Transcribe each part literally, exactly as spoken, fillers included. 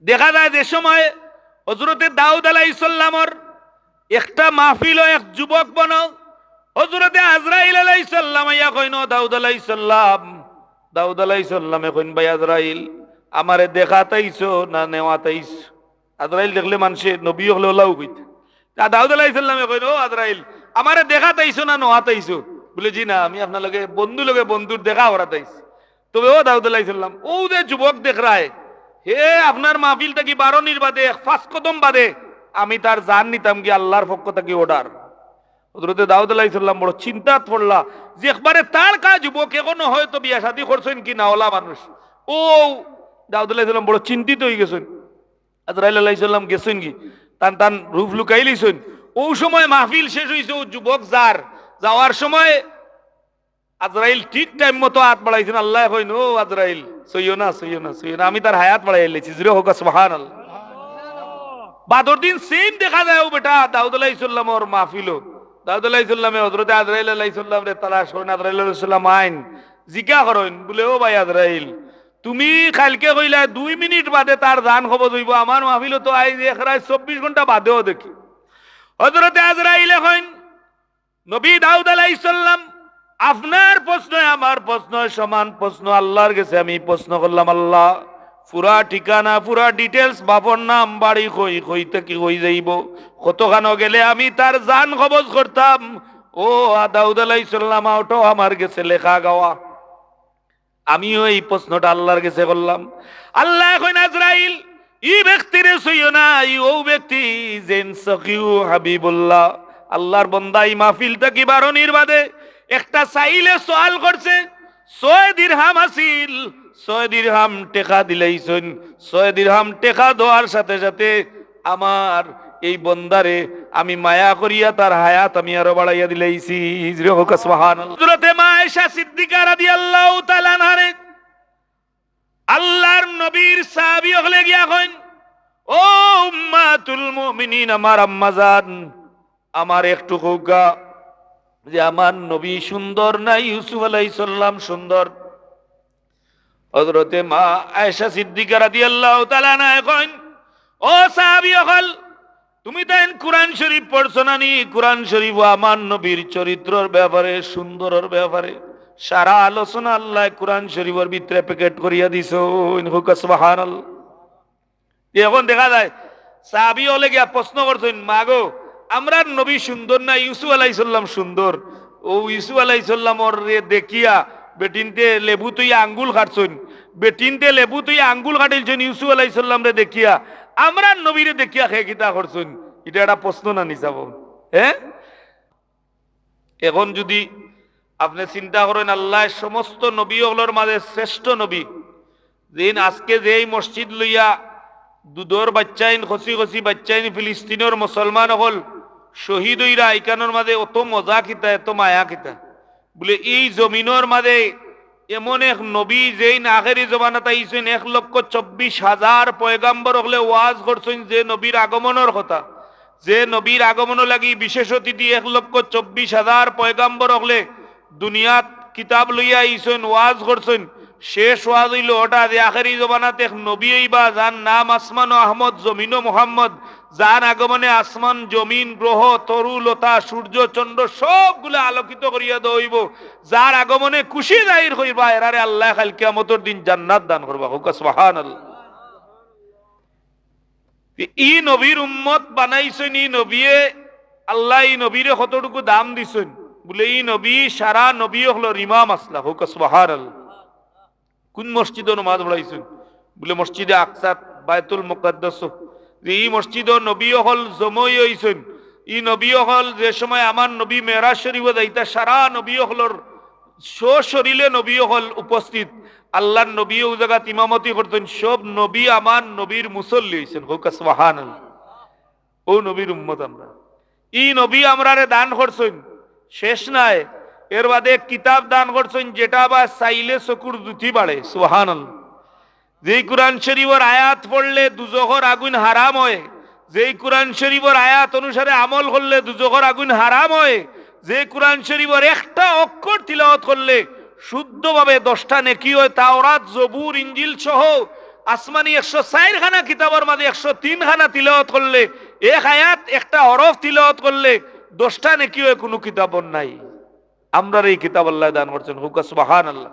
দেখা যায় যে সময় হজরতে দাউদ আলাইহিস সালামর একটা মাহফিলো এক যুবক বনো, হজরতে আজরাইল আলাইহিস সালাম আইয়া কইন, "ও দাউদ আলাইহিস সালাম।" দাউদ আলাইহিস সালামে কইন, "ভাই আজরাইল, আমারে দেখাত আইছো না নেওয়াত আইছো?" আজরাইল দেখলে মানষে, নবী অকলে অলাউ কইতা। তা দাউদ আলাইহিস সালামে কইন, "ও আজরাইল, আমারে দেখাত আইছো না নেওয়াত আইছো?" বুলে, "জি না, আমি আপনার লগে বন্ধু লগে বন্ধুর দেখা করাত আইছি।" তবে ও দাউদ আলাইহিস সালাম, অউ যে যুবক দেখরায়, হে আপনার মাহফিল থাকি বারনির বাদে এক পাঁচ কদম বাদে আমি তার জান নিতাম গি, আল্লার পক্ষ থাকি order। হজরতে দাউদ আলাইহিস সালাম বড় চিন্তাত পড়লা যে একবারে তার কা যুবক, এখনো হয়তো বিয়া শাদী করছইন কি না অলা মানুষ। ও দাউদ আলাইহিস সালাম বড় চিন্তিত অইগেছইন। আজরাইল আলাইহিস সালাম গেছইন গি, তান তান রূপ লুকাই লইছইন। অউ সময় মাহফিল শেষ অইছে, অউ যুবক যার, যাওয়ার সময় আজরাইল ঠিক time মতো আত বাড়াইছইন। আল্লায় কইন, "ও আজরাইল, ছইও না, ছইও না, ছইও না, আমি তার হায়াত বাড়াইয়া লাইছি।" জুরে কউক্কা সুবহানাল্লাহ। বাদর দিন same দেখা যায় অউ বেটা দাউদ আলাইহিস সালামর মাহফিলো। দাউদ আলাইহিস সালামে হজরতে আজরাইল আলাইহিস সালামরে তালাশ করইন, আজরাইল আলাইহিস সালাম আইন, জিকা করইন, বুলে, "ও ভাই আজরাইল, তুমি কাইলকে কইলায় দুই মিনিট বাদে তার জান কবজ অইবো, আমার মাহফিলো তো আইজ এক রাইত চব্বিশ ঘন্টা বাদেও দেখি।" হজরতে আজরাইলে কইন, নবী দাউদ আলাইহিস সালাম, আপনার প্রশ্নয় আমার প্রশ্নয় সমান প্রশ্ন। আল্লার গেছে আমি প্রশ্ন করলাম, "আল্লা, পুরা ঠিকানা, পুরা details, বাপর নাম, বাড়ি কই, কই থাকি কই যাইবো, কতখানো গেলে আমি তার জান কবজ করতাম?" ও আ দাউদ আলাইহিস সালাম, অউটাও আমার গেছে লেখা গাওয়া। আমিও এই প্রশ্নটা আল্লার গেছে করলাম। আল্লায় কইন, "আজরাইল, ই ব্যক্তিরে ছইও না, ই অউ ব্যক্তি যেইন সখিউ হাবিবুল্লাহ।" আল্লার বন্দা ই মাহফিল থাকি বারনির বাদে একটা সাইলে সওয়াল করছে, ছয় দিরহাম আছিল, ছয় দিরহাম টেকা দিলাইছইন, ছয় দিরহাম টেকা দেওয়ার সাথে সাথে আমার এই বন্দারে আমি মায়া করিয়া তার হায়াত আমি আরো বাড়াইয়া দিলাইছি। জুরে কউক্কা সুবহানাল্লাহ। হজরতে মা আয়েশা সিদ্দিকা রাদিয়াল্লাহু তাআলা আনহারে আল্লার নবীর সাহাবী অকলে গিয়া কইন, "ও উম্মাতুল মুমিনিন, আমার আম্মাজান, আমারে একটু কউক্কা যে আমার নবী সুন্দর না ইউসুফ আলাইহিস সালাম সুন্দর?" হজরতে মা আয়েশা সিদ্দিকা রাদিয়াল্লাহু তাআলা আনহায় কইন, "ও সাহাবী অকল, তুমি তাইন কুরআন শরীফ পড়ছো না নি? কুরআন শরীফো আমার নবীর চরিত্রর ব্যাপারে, সুন্দরর ব্যাপারে সারা আলোচনা আল্লায় কুরআন শরীফর ভিতরে packet করিয়া দিছইন।" কউক্কা সুবহানাল্লাহ। এখন দেখা যায়, সাহাবী অকলে গিয়া প্রশ্ন করছইন, "মাগো, আমরার নবী সুন্দর না ইউসুফ আলাইহিস সালাম সুন্দর?" অউ ইউসুফ আলাইহিস সালামরে দেখিয়া বেটিন্তে লেবু থইয়া আঙ্গুল কাটছইন, বেটিন্তে লেবু থইয়া আঙ্গুল কাটিলছইন ইউসুফ আলাইহিস সালামরে দেখিয়া, "আমরার নবীরে দেখিয়া কে কিতা করছইন?" ইটা একটা প্রশ্ন না নি সাব? হ্যাঁ, এখন যুদি আপনে চিন্তা করইন, আল্লায় সমস্ত নবী অকলর মাঝে শ্রেষ্ঠ নবী, যেইন আজকে যেই মসজিদ লইয়া দুধর বাইচ্চাইন, কচি কচি বাইচ্চাইন, ফিলিস্তিনর মুসলমান অকল শহীদ অইরা, ইখানর মাঝে অত মজা কিতা, অত মায়া কিতা? বুলে, ই জমিনর মাঝে এমন এক নবী, যেইন আখেরি জমানাত আইছইন, এক লক্ষ চব্বিশ হাজার পয়গাম্বর অকলে ওয়াজ করছইন যে নবীর আগমনর কথা, যে নবীর আগমনর লাগি বিশেষ অতিথি এক লক্ষ চব্বিশ হাজার পয়গাম্বর অকলে দুনিয়াত কিতাব লইয়া আইছইন, ওয়াজ করছইন। শেষ ওয়াজ অইলো অটা যে আখেরি জমানাত এক নবী আইবা, যার নাম আসমানো আহমদ, জমিনো মোহাম্মদ, যার আগমনে আসমান, জমিন, গ্রহ, তরু, লতা, সূর্য, চন্দ্র সবগুলা আলোকিত করিয়া দেওয়া অইবো। যার আগমনে খুশি জাহির করবা, এরারে আল্লায় কাইল কিয়ামতর দিন জান্নাত দান করবা। কউক্কা সুবহানাল্লাহ। তে ই নবীর উম্মত বানাইছইন, ই নবীয়ে, আল্লায় ই নবীরে কতটুকু দাম দিছইন। বুলে, ই নবী সারা নবী অকলর ইমাম আছলা। কউক্কা সুবহানাল্লাহ। কুন মসজিদো নমাজ পড়াইছইন? বুলে, মসজিদে আকসাত, বায়তুল মুকাদ্দাস। যে ই মসজিদো নবী অকল জমা অইছইন, ই নবী অকল যে সময় আমার নবী মেরাজ শরীফো যাইতা, সারা নবী অকলর সশরীরে নবী অকল উপস্থিত। আল্লার নবী অউ জাগাত ইমামতি করছইন, সব নবী আমার নবীর মুসল্লি অইছইন। কউক্কা সুবহানাল্লাহ। অউ নবীর উম্মত আমরা। ই নবী আমরারে দান করছইন, শেষ নাই। এর বাদে এক কিতাব দান করছইন, যেটা আবার চাইলে চকুর জুতি বাড়ে। সুবহানাল্লাহ। যেই কুরআন শরীফর আয়াত পড়লে দুজখর আগুন হারাম অয়, যেই কুরআন শরীফর আয়াত অনুসারে আমল করলে দুজখর আগুন হারাম অয়, যে কুরআন শরীফর একটা অক্ষর তিলাওয়াত করলে শুদ্ধভাবে দশটা নেকি অয়, তাওরাত, জবুর, ইঞ্জিল সহ আসমানি একশো চাইর খানা কিতাবর মাঝে একশো তিন খানা তিলাওয়াত করলে, এক আয়াত একটা হরফ তিলাওয়াত করলে দশটা নেকি অয়, কুনু কিতাবর নাই। আমরারে ই কিতাব আল্লায় দান করছইন, কউক্কা সুবহানাল্লাহ।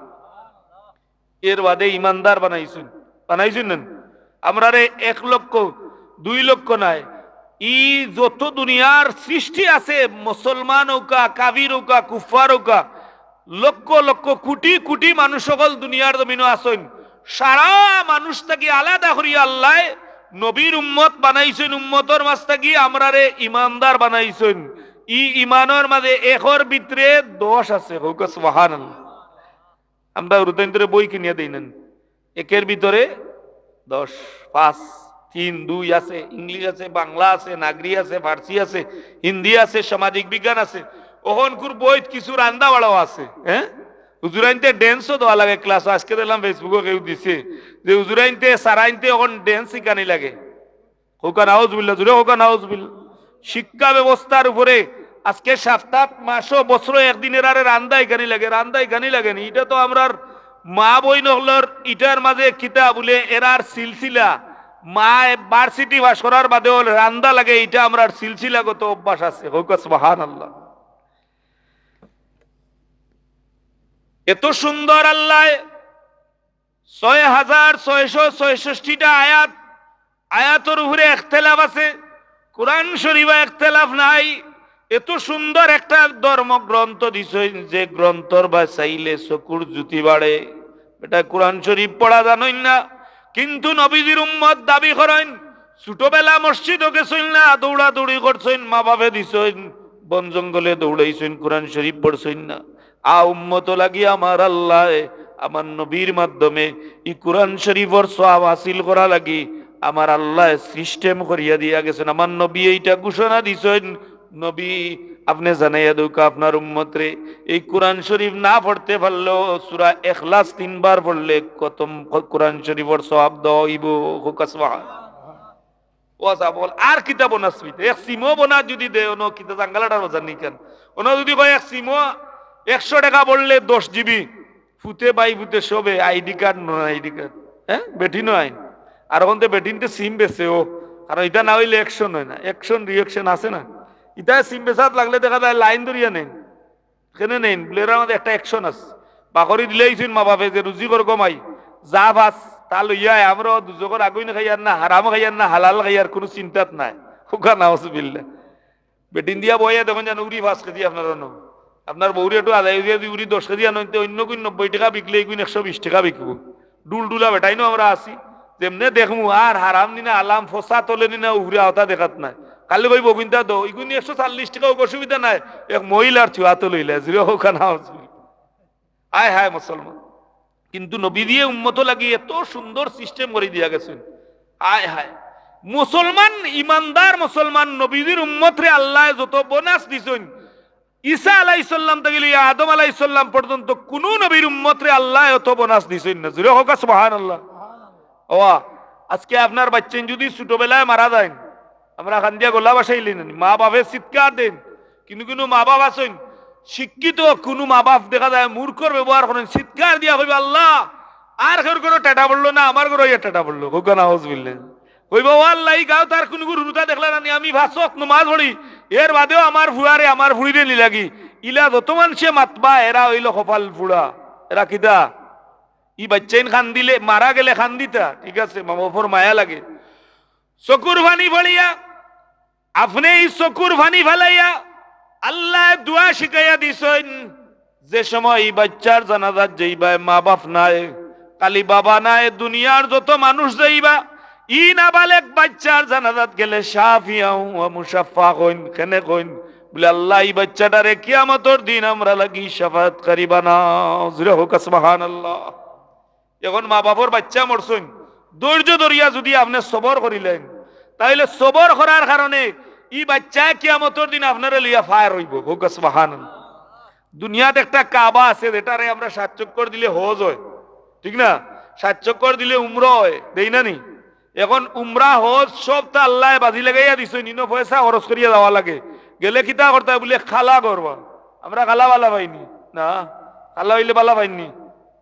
এর বাদে ইমানদার বানাইছইন, বানাইছইন না? আমরারে এক লক্ষ, দুই লক্ষ নায়, ই যত দুনিয়ার সৃষ্টি আছে, মুসলমান অউক্কা, কাফির অউক্কা, কুফফার অউক্কা, লক্ষ লক্ষ, কুটি কুটি মানুষ অকল দুনিয়ার জমিনো আছইন। সারা মানুষ থাকি আলাদা করিয়া আল্লায় নবীর উম্মত বানাইছইন, উম্মতর মাঝ থাকি আমরারে ইমানদার বানাইছইন। ই ইমানর মাঝে একর ভিতরে দশ আছে, কউক্কা সুবহানাল্লাহ। আমরা হুরুতাইন্তরে বই কিনিয়া দেই না নি? একের ভিতরে দশ, পাঁচ, তিন, দুই আছে, ইংলিশ আছে, বাংলা আছে, নাগরি আছে, ফার্সি আছে, হিন্দি আছে, সামাজিক বিজ্ঞান আছে। অখনকুর বইত কিছু রান্দা বাড়াও আছে, হ্যাঁ? হুজুরাইন্তে dance-ও দেওয়া লাগে class-ও। আজকে দেখলাম Facebook-ও কেউ দিছে যে হুজুরাইন্তে, সারাইন্তে অখন dance শিখানি লাগে। কউক্কা নাউজুবিল্লাহ, জুরে কউক্কা নাউজুবিল্লাহ। শিক্ষা ব্যবস্থার উপরে আজকে সাপ্তাত, মাসো, বছরো একদিন এরারে রান্দা শিখানি লাগে, রান্দা শিখানি লাগে নি। ইটা তো আমরার মা বইন অকলর ইটার মাঝে কিতা বুলে এরার সিলসিলা, মা ভার্সিটি পাস করার বাদে অইলে রান্দা লাগে, ইটা আমরার সিলসিলাগত অভ্যাস আছে। কউক্কা সুবহানাল্লাহ। এত সুন্দর আল্লায় ছয় হাজার ছয়শো ছয়ষট্টিটা আয়াত, আয়াতর উপরে ইখতিলাফ আছে, কোরআন শরীফো ইখতিলাফ নাই। এত সুন্দর একটা ধর্মগ্রন্থ দিছইন, যে গ্রন্থর বায় চাইলে চকুর জ্যোতি বাড়ে। বেটা কোরআন শরীফ পড়া জানইন না, কিন্তু নবীজির উম্মত দাবি করইন। ছোটবেলা মসজিদো গেছইন না, দৌড়াদৌড়ি করছইন, মা বাফে দিছইন, বন জঙ্গলে দৌড়াইছইন, কোরআন শরীফ পড়ছইন না। আ উম্মত লাগি আমার আল্লায় আমার নবীর মাধ্যমে ই কোরআন শরীফর সওয়াব হাসিল করা লাগি আমার আল্লায় system করিয়া দিয়া গেছইন। আমার নবীয়ে ইটা ঘোষণা দিছইন, নবী, আপনে জানাইয়া দেউক্কা আপনার উম্মতরে, এই কোরআন শরীফ না পড়তে পারলেও সূরা ইখলাস তিনবার পড়লে খতম কোরআন শরীফর সওয়াব দেওয়া অইবো। কউক্কা সুবহান। ও আচ্ছা, বল, আর কিতা বনাস নি? এক সিমও বনা যদি দে, অনো কিতা জাঙ্গালাটার বাজার নি কেন? অনো যদি কয় এক সিমও একশো টেকা পড়লে দশ জিবি, ফুতে বাই ফুতে সবে আইডি কার্ড নয়, আইডি কার্ড, হ্যাঁ, বেটিন অইন। আর অখন তো বেটিন্তে সিম বেচে ও, কারণ ইটা না অইলে action অয় না, action reaction আছে না। ইটা সিম বেচাত লাগলে দেখা যায় লাইন ধরিয়া নেইন। কেনে নেইন? বুলে, এরার মাঝে একটা action আছে। বাকরি দিলাইছইন মা বাফে যে রুজি কর গমাই, যা পাস তা লইয়া আয়, আমরাও দুজখর আগুইন খাইয়ার না, হারাম খাইয়ার না, হালাল খাইয়ার, কুনু চিন্তাত নাই। কউক্কা নাউজুবিল্লাহ। বেটিন দিয়া বইয়া দেখইন যেন উরি পাঁচ কেজি আপনার অনো। আপনার বউরে একটু আদায় দিয়া যদি উরি দশ কেজি আনইন তে অইন্য গুইন নব্বই টেকা বিকলে ইগুইন একশো বিশ টেকা বিকবো। ডুলডুলা বেটাইন আমরা আছি, যেমনে দেখমু আর হারাম নি না হালাল, ফসা তলে নি না উফরে, অতা দেখাত নাই। খালি কইবো, "অগুইনতা দেও, ইগুইন একশো চল্লিশ টেকা, অসুবিধা নাই, এক মহিলার চুয়া তো লইলে", জুরে কউক্কা নাউজুবিল্লাহ। আয় হায় মুসলমান, কিন্তু নবীজিয়ে উম্মত লাগি এত সুন্দর system করি দিয়া গেছইন। আয় হায়, মুসলমান, ইমানদার মুসলমান নবীজির উম্মতরে আল্লায় যত bonus দিছইন, ঈসা আলাইহিস সালাম থাকি লইয়া আদম আলাইহিস সালাম পর্যন্ত কুনু নবীর উম্মতরে আল্লায় অত bonus দিছইন না। জুরে কউক্কা সুবহানাল্লাহ। ওয়া, আজকে আপনার বাইচ্চাইন যদি ছোটবেলায় মারা যাইন, আমরা কান্দিয়া গলা ভাসাইলাই না নি, মা বাফে চিৎকার দেইন। কিন্তু কুনু মা বাফ আছইন, শিক্ষিত কুনু মা বাফ দেখা যায় মূর্খর ব্যবহার করইন, চিৎকার দিয়া কইবা, "আল্লাহ, আর কেউর ঘরো টেটা পড়লো না, আমার ঘরো আইয়া টেটা পড়লো।" কউক্কা নাউজুবিল্লাহ। কইবা, "ও আল্লাহ, ই গাঁওত আর কুনুগুর হুরুতা দেখলা না নি, আমি পাঁচ ওয়াক্ত নমাজ পড়ি, এর বাদেও আমার ফুয়ারে, আমার ফুড়িরে নিলাগি।" ইলা যত মানষে মাতবা, এরা অইলো কপাল ফুড়া। এরা কিতা? ই বাইচ্চাইন কান্দিলে, মারা গেলে কান্দিতা, ঠিক আছে, মা বাফর মায়া লাগে। চকুর পানি ফালাইয়া, আপনে ই চকুর পানি ফালাইয়া আল্লায় দোয়া শিখাইয়া দিছইন, যে সময় ই বাইচ্চার জানাজাত যাইবায়, মা বাফ নাই, খালি বাবা নাই, দুনিয়ার যত মানুষ যাইবা, ই নাবালেগ বাইচ্চার জানাজাত গেলে শাফিয়াউ ওয়া মুশাফফা কইন, কেনে কইন? বুলে, "আল্লাহ, ই বাইচ্চাটারে কিয়ামতর দিন আমরার লাগি শাফাআতকারী বানাও।" জুরে কউক্কা সুবহানাল্লাহ। এখন মা বাফর বাইচ্চা মরছইন, ধৈর্য ধরিয়া যদি আপনে সবর করিলাইন, তাইলে সবর করার কারণে ই বাইচ্চায় কিয়ামতর দিন আপনারে লইয়া ফায়ার অইবো। কউক্কা সুবহানাল্লাহ। দুনিয়াত একটা কাবা আছে, যেটারে আমরা সাত চক্কর দিলে হজ অয়, ঠিক না? সাত চক্কর দিলে উমরা অয়, দেই না নি? এখন উমরা হজ সবতা আল্লায় বাজি লাগাইয়া দিছইন, ইনো পয়সা খরচ করিয়া যাওয়া লাগে। গেলে কিতা করতা বুলে কালা করবা। আমরা কালা ভালা পাইনি না, কালা অইলে ভালা পাইনি।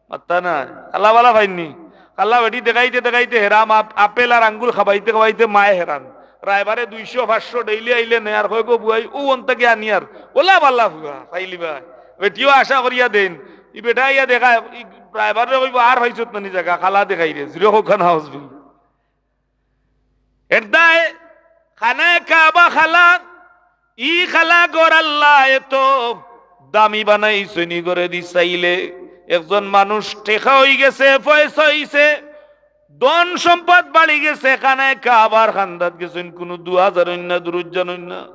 মাত্তা নাই। কালা ভালা পাইননি? কালা বেটি দেখাইতে দেখাইতে হেরান, আপ-, আপেল আর আঙ্গুর খাবাইতে খাবাইতে মায়ে হেরান। রায়বারে দুইশো পাঁচশো ডেইলি আইলে নেয়ার, কয়, "গো বুয়াই, অউ অন থাকি আনিয়ার।" "ওলা বালা ফুয়া, পাইলিবা।" বেটিও আশা করিয়া দেইন। ই বেটা ইয়া দেখা, ই রায়বারে কইবো, "আর পাইছত নানি জাগা, খালা দেখাইরে।" জুরে কউক্কা নাউজুবিল্লাহ। এর দায় খানায়ে কাবা খালা, ই খালা ঘর আল্লায় এত দামি বানাইছইন, ই ঘরে দি চাইলে একজন মানুষ টেকা অইগেছে, পয়সা অইছে, ধন সম্পদ বাড়ি গেছে, খানায়ে কাবার কান্দাত গেছইন, কুনু দোয়া জানইন না, দুরুদ জানইন না।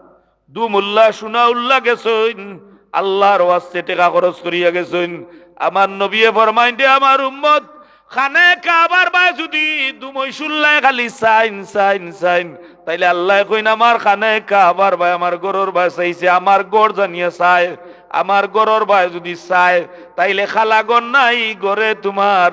দু মুল্লা সুনা উল্লা গেছইন, আল্লার ওয়াস্তে টেকা খরচ করিয়া গেছইন। আমার নবিয়ে ফরমাইন দে, আমার উম্মত, খানায়ে কাবার বায় যুদি দুমই সুল্লায় খালি চাইন, চাইন, চাইন, তাইলে আল্লায় কইন, "আমার খানায়ে কাবার বায়, আমার ঘরর বায় চাইছে, আমার ঘর জানিয়া চায়, আমার ঘরর বায় যুদি চায়, তাইলে খালা ঘর নাই, ঘরে তুমার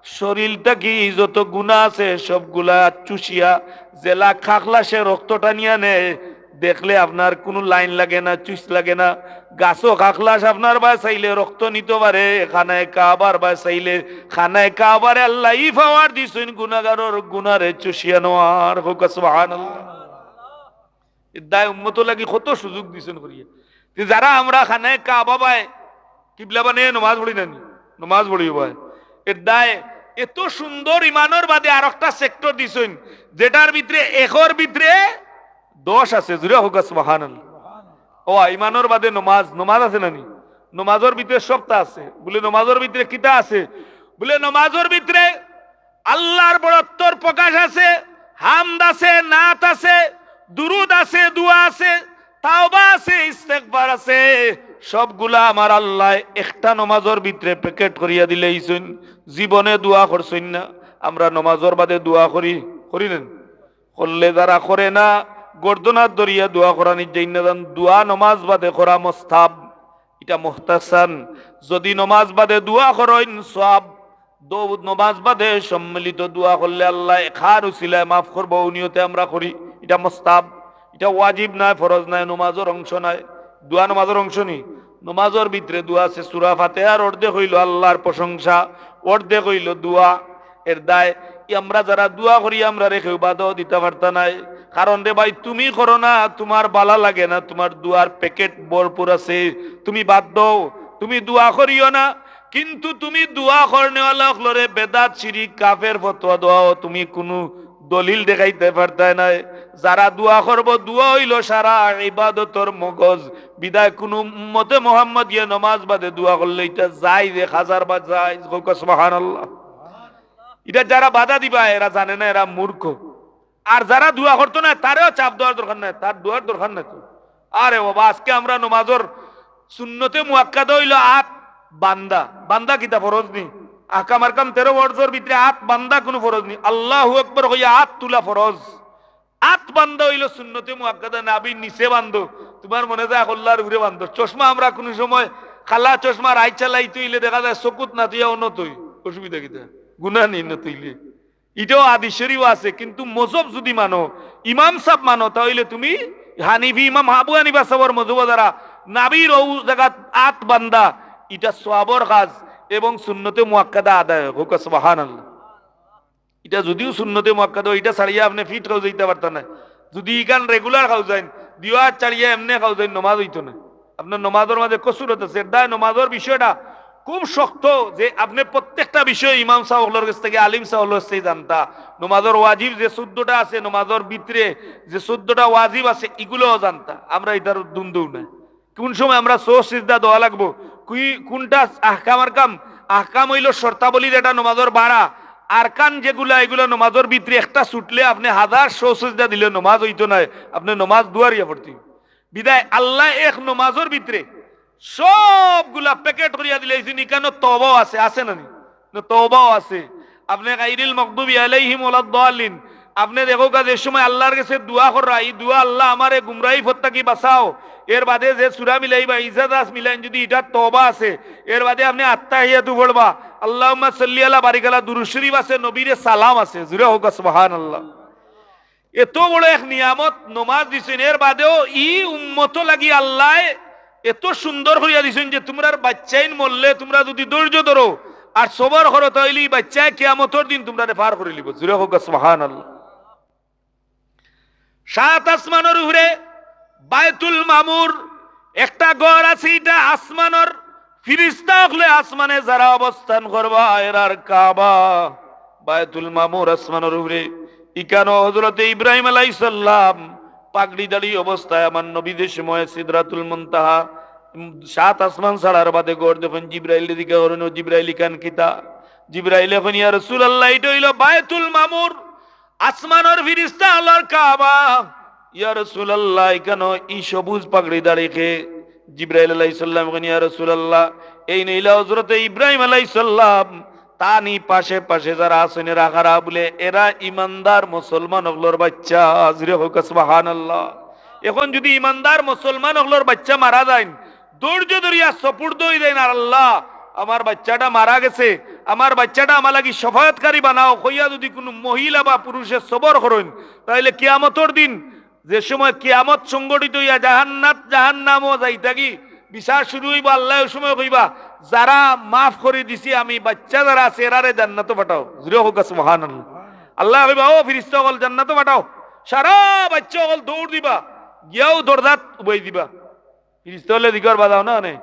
শরীল থাকি যত গুনা আছে সবগুলা চুষিয়া, যেলা খাখলাসে রক্ত টানিয়া নেয়, দেখলে আপনার কুনু লাইন লাগে না, চুইস লাগে না। গাছো খাখলাস আপনার বায় চাইলে রক্ত নিতো পারে, খানায়ে কাবার বায় চাইলে, খানায়ে কাবারে আল্লায় ই পাওয়ার দিছইন গুনাগারর গুনারে চুষিয়া নেওয়ার।" কউক্কা সুবহানাল্লাহ। এর দায় উম্মতর লাগি কত সুযোগ দিছইন করিয়া। তে যারা আমরা খানায়ে কাবা বায় কিবলা বানাইয়া নমাজ পড়ি নানি, নমাজ পড়ি বায়। এর দায় এত সুন্দর ইমানর বাদে আরোকটা sector দিছইন, যেটার ভিতরে একর ভিতরে দশ আছে। জুরে কউক্কা সুবহানাল্লাহ। ও, ইমানর বাদে নমাজ, নমাজ আছে নানি? নমাজর ভিতরে সবতা আছে। বুলে, "নমাজর ভিতরে কিতা আছে?" বুলে, "নমাজর ভিতরে আল্লার বড়ত্বর প্রকাশ আছে, হামদ আছে, নাত আছে, দুরুদ আছে, দোয়া আছে, তাওবা আছে, ইস্তেগফার আছে। সবগুলা আমার আল্লায় একটা নমাজর ভিতরে packet করিয়া দিলাইছইন।" জীবনে দোয়া করছইন না। আমরা নমাজর বাদে দোয়া করি, করি না? করলে যারা করে না, গর্দনাত ধরিয়া দোয়া করানি যাইন না যান। দোয়া নমাজ বাদে করা মুস্তাহাব, ইটা মুস্তাহসান। যুদি নমাজ বাদে দোয়া করইন, সওয়াব। দৌ-, নমাজ বাদে সম্মিলিত দোয়া করলে আল্লায় কার উসিলায় মাফ করবো, অউ নিয়তে আমরা করি, ইটা মুস্তাহাব। ইটা ওয়াজিব নায়, ফরজ নায়, নমাজর অংশ নায়। দোয়া নমাজর অংশ নি? নমাজর ভিতরে দোয়া আছে, সূরা ফাতিহার অর্ধেক অইলো আল্লার প্রশংসা, অর্ধেক অইলো দোয়া। এর দায় ই আমরা যারা দোয়া করি, আমরারে কেউ বাধাও দিতা পারতা নায়। কারণ রে ভাই, তুমি করো না, তুমার বালা লাগে না, তুমার দোয়ার packet ভরপুর আছে, তুমি বাদ দেও, তুমি দোয়া করিও না। কিন্তু তুমি দোয়া করনেওয়ালা অকলরে বেদাত, শিরিক, কাফের ফতোয়া দেওয়াও তুমি কুনু দলিল দেখাইতায় পারতায় নায়। যারা দোয়া করবো, দোয়া অইলো সারা ইবাদতর মগজ। বিদায় কুনু উম্মতে মুহাম্মদিয়ে নমাজ বাদে দোয়া করলে ইটা জায়েজ, এক হাজার বার জায়েজ। কউক্কা সুবহানাল্লাহ। ইটা যারা বাধা দিবা, এরা জানে না, এরা মূর্খ। আর যারা দোয়া করতো না, তারেও চাপ দেওয়ার দরকার নাই, তার দোয়ার দরকার নাই তো। আরে বাবা, আজকে আমরা নমাজর সুন্নতে মুআক্কাদা অইলো আত বান্দা। বান্দা কিতা ফরজ নি? আহকাম আরকান তেরো ফরজর ভিতরে আত বান্দা কুনু ফরজ নি। আল্লাহু আকবার কইয়া আত তুলা ফরজ। আত বান্দা অইলো সুন্নতে মুআক্কাদা, নাভির নিচে বান্দো। তুমার মনে যায় আল্লার উপরে বান্দো। চশমা আমরা কুনু সময় কালা চশমা রাইত চালাইতে অইলে দেখা যায় চকুত না তুইয়া অনো তুই। অসুবিধা কিতা? গুনা নি না তুইলে। ইটাও হাদিস শরিফো আছে, কিন্তু মজহব যুদি মানো, ইমাম সাব মানো, তা অইলে তুমি হানিফি ইমাম আবু হানিফা সাবর মজহবো যারা নাভির অউ জাগাত আত বান্দা, ইটা সওয়াবর কাজ এবং সুন্নতে মুআক্কাদা আদায় অয়। কউক্কা সুবহানাল্লাহ। ইটা যুদিও সুন্নতে মুআক্কাদা অয়, ইটা ছাড়িয়া আপনে ফিট খাওজাইতা পারতা নায়। যুদি ইখান regular খাওজাইন, দিও আত ছাড়িয়া এমনে খাওজাইন, নমাজ অইতো নায়। আপনার নমাজর মাঝে কসুরত আছে। এর দায় নমাজর বিষয়টা খুব শক্ত, যে আপনে প্রত্যেকটা বিষয়ে ইমাম সাব অকলর গেছ থাকি, আলিম সাব অকলর গেছ থাকি জানতা। নমাজর ওয়াজিব যে চৌদ্দটা আছে, নমাজর ভিতরে যে চৌদ্দটা ওয়াজিব আছে, ইগুলাও জানতা। আমরা ইতার দ্বন্দ্বও নাই। কুন সময় আমরা সৌ সিজদা দেওয়া লাগবো, কুই-, কুনটা আহকাম আরকান, আহকাম অইলো শর্তাবলী যেটা নমাজর বাড়া, আরকান যেগুলা, ইগুলা নমাজর ভিতরে একটা ছুটলে আপনে হাজার সৌ সিজদা দিলে নমাজ অইতো নায়, আপনে নমাজ দুয়ারিয়া পড়তে। বিদায় আল্লায় এক নমাজর ভিতরে সবগুলা packet করিয়া দিলাইছইন, ইখানো তওবাও আছে, আছে না নি? না, তওবাও আছে। আপনে গাইরিল মাগদুবি আলাইহিম ওয়ালাদ দাল্লিন, আপনে দেখউক্কা যে সময় আল্লার গেছে দোয়া কররা, ই দোয়া, "আল্লাহ, আমারে গুমরাহি পথ থাকি বাঁচাও।" এর বাদে যে সূরা মিলাইবা, ইজা দাস মিলাইন, যুদি ইটা তওবা আছে, এর বাদে আপনে আত্তাহিয়াতু পড়বা, আল্লাহুম্মা সাল্লি আলা বারিক আলা দুরূদ শরিফ আছে, নবীরে সালাম আছে। জুরে কউক্কা সুবহানাল্লাহ। এত বড় এক নিয়ামত নমাজ দিছইন, এর বাদেও ই উম্মত লাগি আল্লায় এত সুন্দর করিয়া দিছইন যে তুমরার বাইচ্চাইন মরলে তুমরা যুদি ধৈর্য ধরো, আর সবর করো, তাইলে ই বাচ্চায় কিয়ামতর দিন তুমরারে পার করিলিবো। জুরে কউক্কা সুবহানাল্লাহ। সাত আসমানর উপরে বায়তুল মামুর একটা ঘর আছে, ইটা আসমানর ফিরিস্তা অকলে আসমানে যারা অবস্থান করবা, এরার কাবা। বায়তুল মামুর আসমানর উপরে, ইকানো হযরতে ইব্রাহিম আলাইহিস সালাম পাগড়ি দাড়ি অবস্থায় আমার নবী যে সময় সিদরাতুল মুনতাহা, উম, সাত আসমান ছাড়ার বাদে ঘর দেখইন, জিব্রাইলরে জিজ্ঞাসা করইন, "ও জিব্রাইল, ইখান কিতা?" জিব্রাইলে কইন, "ইয়া রাসূলুল্লাহ, ইটা অইলো বায়তুল মামুর।" আসমানর ফিরিস্তা অকলর কাবা। ইয়া রাসূলুল্লাহ, ইকানো ই সবুজ পাগড়ি দাড়ি কে? জিব্রাইল আলাইহিস সালাম কইন, ইয়া রাসূলুল্লাহ, এইন অইলা হযরতে ইব্রাহিম আলাইহিস সালাম, তান ই পাশে পাশে যারা আছইন এরা কারা? বুলে, এরা ইমানদার মুসলমান অকলর বাইচ্চা। জুরে কউক্কা সুবহানাল্লাহ। এখন যুদি ইমানদার মুসলমান অকলর বাইচ্চা মারা যাইন, ধৈর্য ধরিয়া সুপুর্দ অই যাইন, আর আল্লাহ, আমার বাইচ্চাটা মারা গেছে, আমার বাইচ্চাটা আমার লাগি শফায়াতকারী বানাও কইয়া যুদি কুনু মহিলা বা পুরুষে সবর করইন, তাইলে কিয়ামতর দিন যে সময় কিয়ামত সংঘটিত অইয়া জাহান্নাত জাহান্নামো যাইতাগি বিচার শুরু অইবো, আল্লায় ওই সময় কইবা, "যারা মাফ করি দিছি আমি, বাইচ্চা যারা আছে এরারে জান্নাতো পাঠাও।" জুরে কউক্কা সুবহানাল্লাহ। আল্লায় কইবা, "ও ফিরিস্তা অকল জান্নাতো পাঠাও।" সারা বাইচ্চা অকল দৌড় দিবা, গিয়াউ দরজাত উবাই দিবা। ফিরিস্তা অকলে জিকার বাজাও না নে,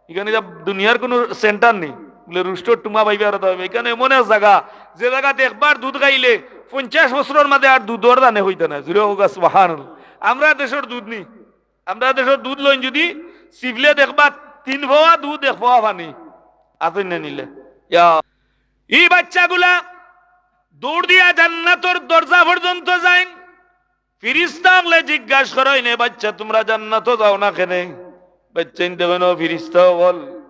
ইখান ইতা দুনিয়ার কুনু সেন্টার নি। বুলে, "রুষ্টর টুমা পাইবা আর তা পাইবা।" ইখান এমন এক জাগা, যে জাগাত একবার দুধ খাইলে পঞ্চাশ বছরর মাঝে আর দুধর দানে অইতা নায়। জুরে কউক্কা সুবহানাল্লাহ। আমরার দেশর দুধ নি, আমরার দেশর দুধ লইন যুদি, ছিপলে দেখবা তিন পোয়া দুধ, এক পোয়া পানি। আছইন না নিলে? ইয়া। ই বাইচ্চাগুলা দৌড় দিয়া জান্নাতর দরজা পর্যন্ত যাইন। ফিরিস্তা অকলে জিজ্ঞাস করইন, "এ বাইচ্চা, তুমরা জান্নাতো যাও না কেনে?" বাইচ্চাইন্তে কইন, "ও ফিরিস্তা অকল,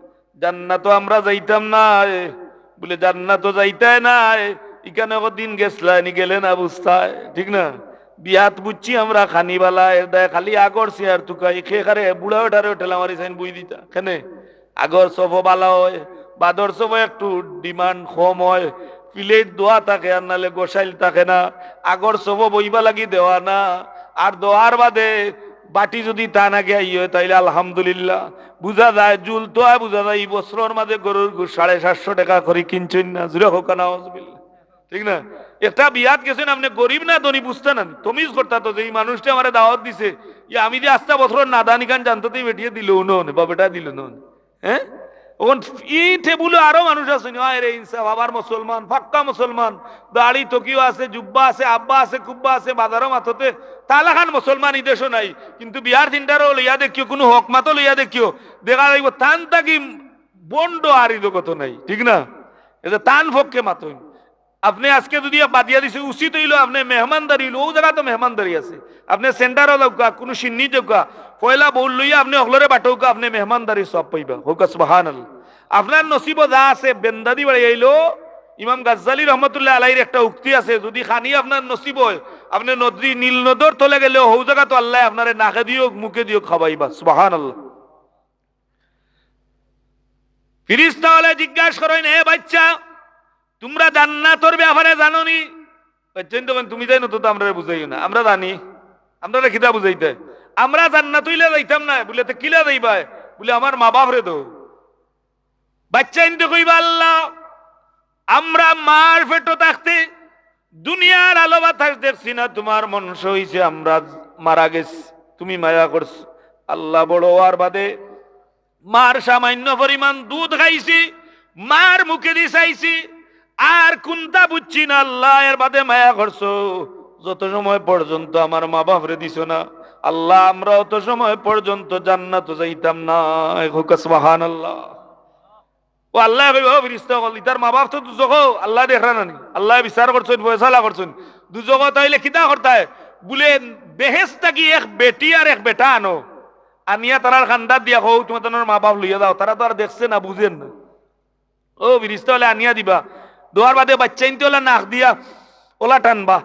জান্নাতো আমরা যাইতাম নায়।" বুলে, "জান্নাতো যাইতায় নায়, ইখান কয়দিন গেছলায় নি, গেলে না বুঝতায়, ঠিক না? বিয়াত বুঝছি আমরা খানিবালা, এর দায় খালি আগর চেয়ার তুকাই, খে খারে বুড়া বেটারে ঠেলা মারি চাইন বই দিতা, কেনে?" আগর সফো বালা অয়, বাদর সফো একটু demand কম অয়, plate ধোয়া থাকে আর নালে গোসাইল থাকে না। আগর সফো বইবা লাগি দেওয়া না, আর দেওয়ার বাদে বাটি যুদি তান আগে আই অয়, তাইলে আলহামদুলিল্লাহ। বুঝা যায়, জুল তো অয়, বুঝা যায়, ই বছরর মাঝে গরুর গোস্ত সাড়ে সাতশো টেকা করি কিনছইন না, জুরে কউক্কা নাউজুবিল্লাহ। ঠিক না? একটা বিয়াত গেছইন, আপনে গরিব না ধনী বুঝতা না নি? তমিজ করতা তো যে ই মানুষটা আমারে দাওয়াত দিছে, ই আমি যে আস্তা বছরর নাদানি খান জানতো তো ই বেটিয়ে দিলো না নে, বা বেটা দিলো না নে। হ্যাঁ? অখন ই টেবুলো আরো মানুষ আছইন, "আয় রে ইনসাফ, আবার মুসলমান, পাক্কা মুসলমান, দাড়ি টুপিও আছে, জুব্বা আছে, আব্বা আছে, কুব্বা আছে, বাজারো মাততে, তালা খান মুসলমান ই দেশো নাই, কিন্তু বিয়ার চিন্তারও লইয়া দেখিও, কুনু হক মাতো লইয়া দেখিও, দেখা যাইবো তান থাকি ভন্ড আর ই জগতো নাই।" ঠিক না? এতে তান পক্ষে মাতইন। আপনে আজকে যুদি বাদিয়া দিছে, উচিত অইলো আপনে মেহমানদারি অইলো, অউ জাগাত তো মেহমানদারি আছে। আপনে সেন্টারো যাউক্কা, কুনু সিন্নি যাউক্কা, পয়লা বউল লইয়া আপনে অকলরে বাটউক্কা, আপনে মেহমানদারির সওয়াব পাইবা। কউক্কা সুবহানাল্লাহ। আপনার নসিবো যা আছে, বেন্দাদি বাড়ি আইলো। ইমাম গাজ্জালী রহমতুল্লাহ আলাইহির একটা উক্তি আছে, যুদি খানি আপনার নসিব অয়, আপনে নদী নীল নদর তলে গেলেও হউ জাগাত তো আল্লায় আপনারে নাকেদি অউক, মুখেদি অউক খাবাইবা। সুবহানাল্লাহ। ফিরিস্তা অকলে জিজ্ঞাস করইন, "এ বাইচ্চা, তুমরা জান্নাতর ব্যাপারে জানো নি?" বাইচ্চাইন্তে কইন, "তুমি যাই না তো, তো আমরারে বুঝাইও না, আমরা জানি, আমরারে কিতা বুঝাইতায়? আমরা জান্নাত অইলে যাইতাম না।" বুলে, "তে কিলা যাইবায়?" বুলে, "আমার মা বাফরে দেও।" বাইচ্চাইন্তে কইবা, "আল্লাহ, আমরা মার পেটো থাকতে দুনিয়ার আলো বাতাস দেখছি না, তুমার মনশা অইছে, আমরা মারা গেছি, তুমি মায়া করছো।" আল্লাহ, বড় অওয়ার বাদে মার সামান্য পরিমাণ দুধ খাইছি, মার মুখেদি চাইছি, আর কুন্তা বুঝছি না, আল্লাহ, এর বাদে মায়া করছো। যত সময় পর্যন্ত আমার মা বাফরে দিছো না, আল্লাহ, আমরা অত সময় পর্যন্ত জান্নাতো যাইতাম না। কউক্কা সুবহানাল্লাহ। ও আল্লায় কইবা, "ও ফিরিস্তা অকল, ইতার মা বাফ তো দুজখো, আল্লায় দেখরা না নি? আল্লায় বিচার করছইন, ফয়সালা করছইন। দুজখো তাইলে কিতা করতায়?" বুলে, "বেহেস্ত থাকি এক বেটি আর এক বেটা আনো, আনিয়া তারার কান্দাত দিয়া কও, তুমরা তানর মা বাফ লইয়া যাও, তারা তো আর দেখছে না, বুঝের না।" ও ফিরিস্তা অকলে আনিয়া দিবা, দেওয়ার বাদে বাইচ্চাইন্তে অলা নাক দিয়া অলা টানবা,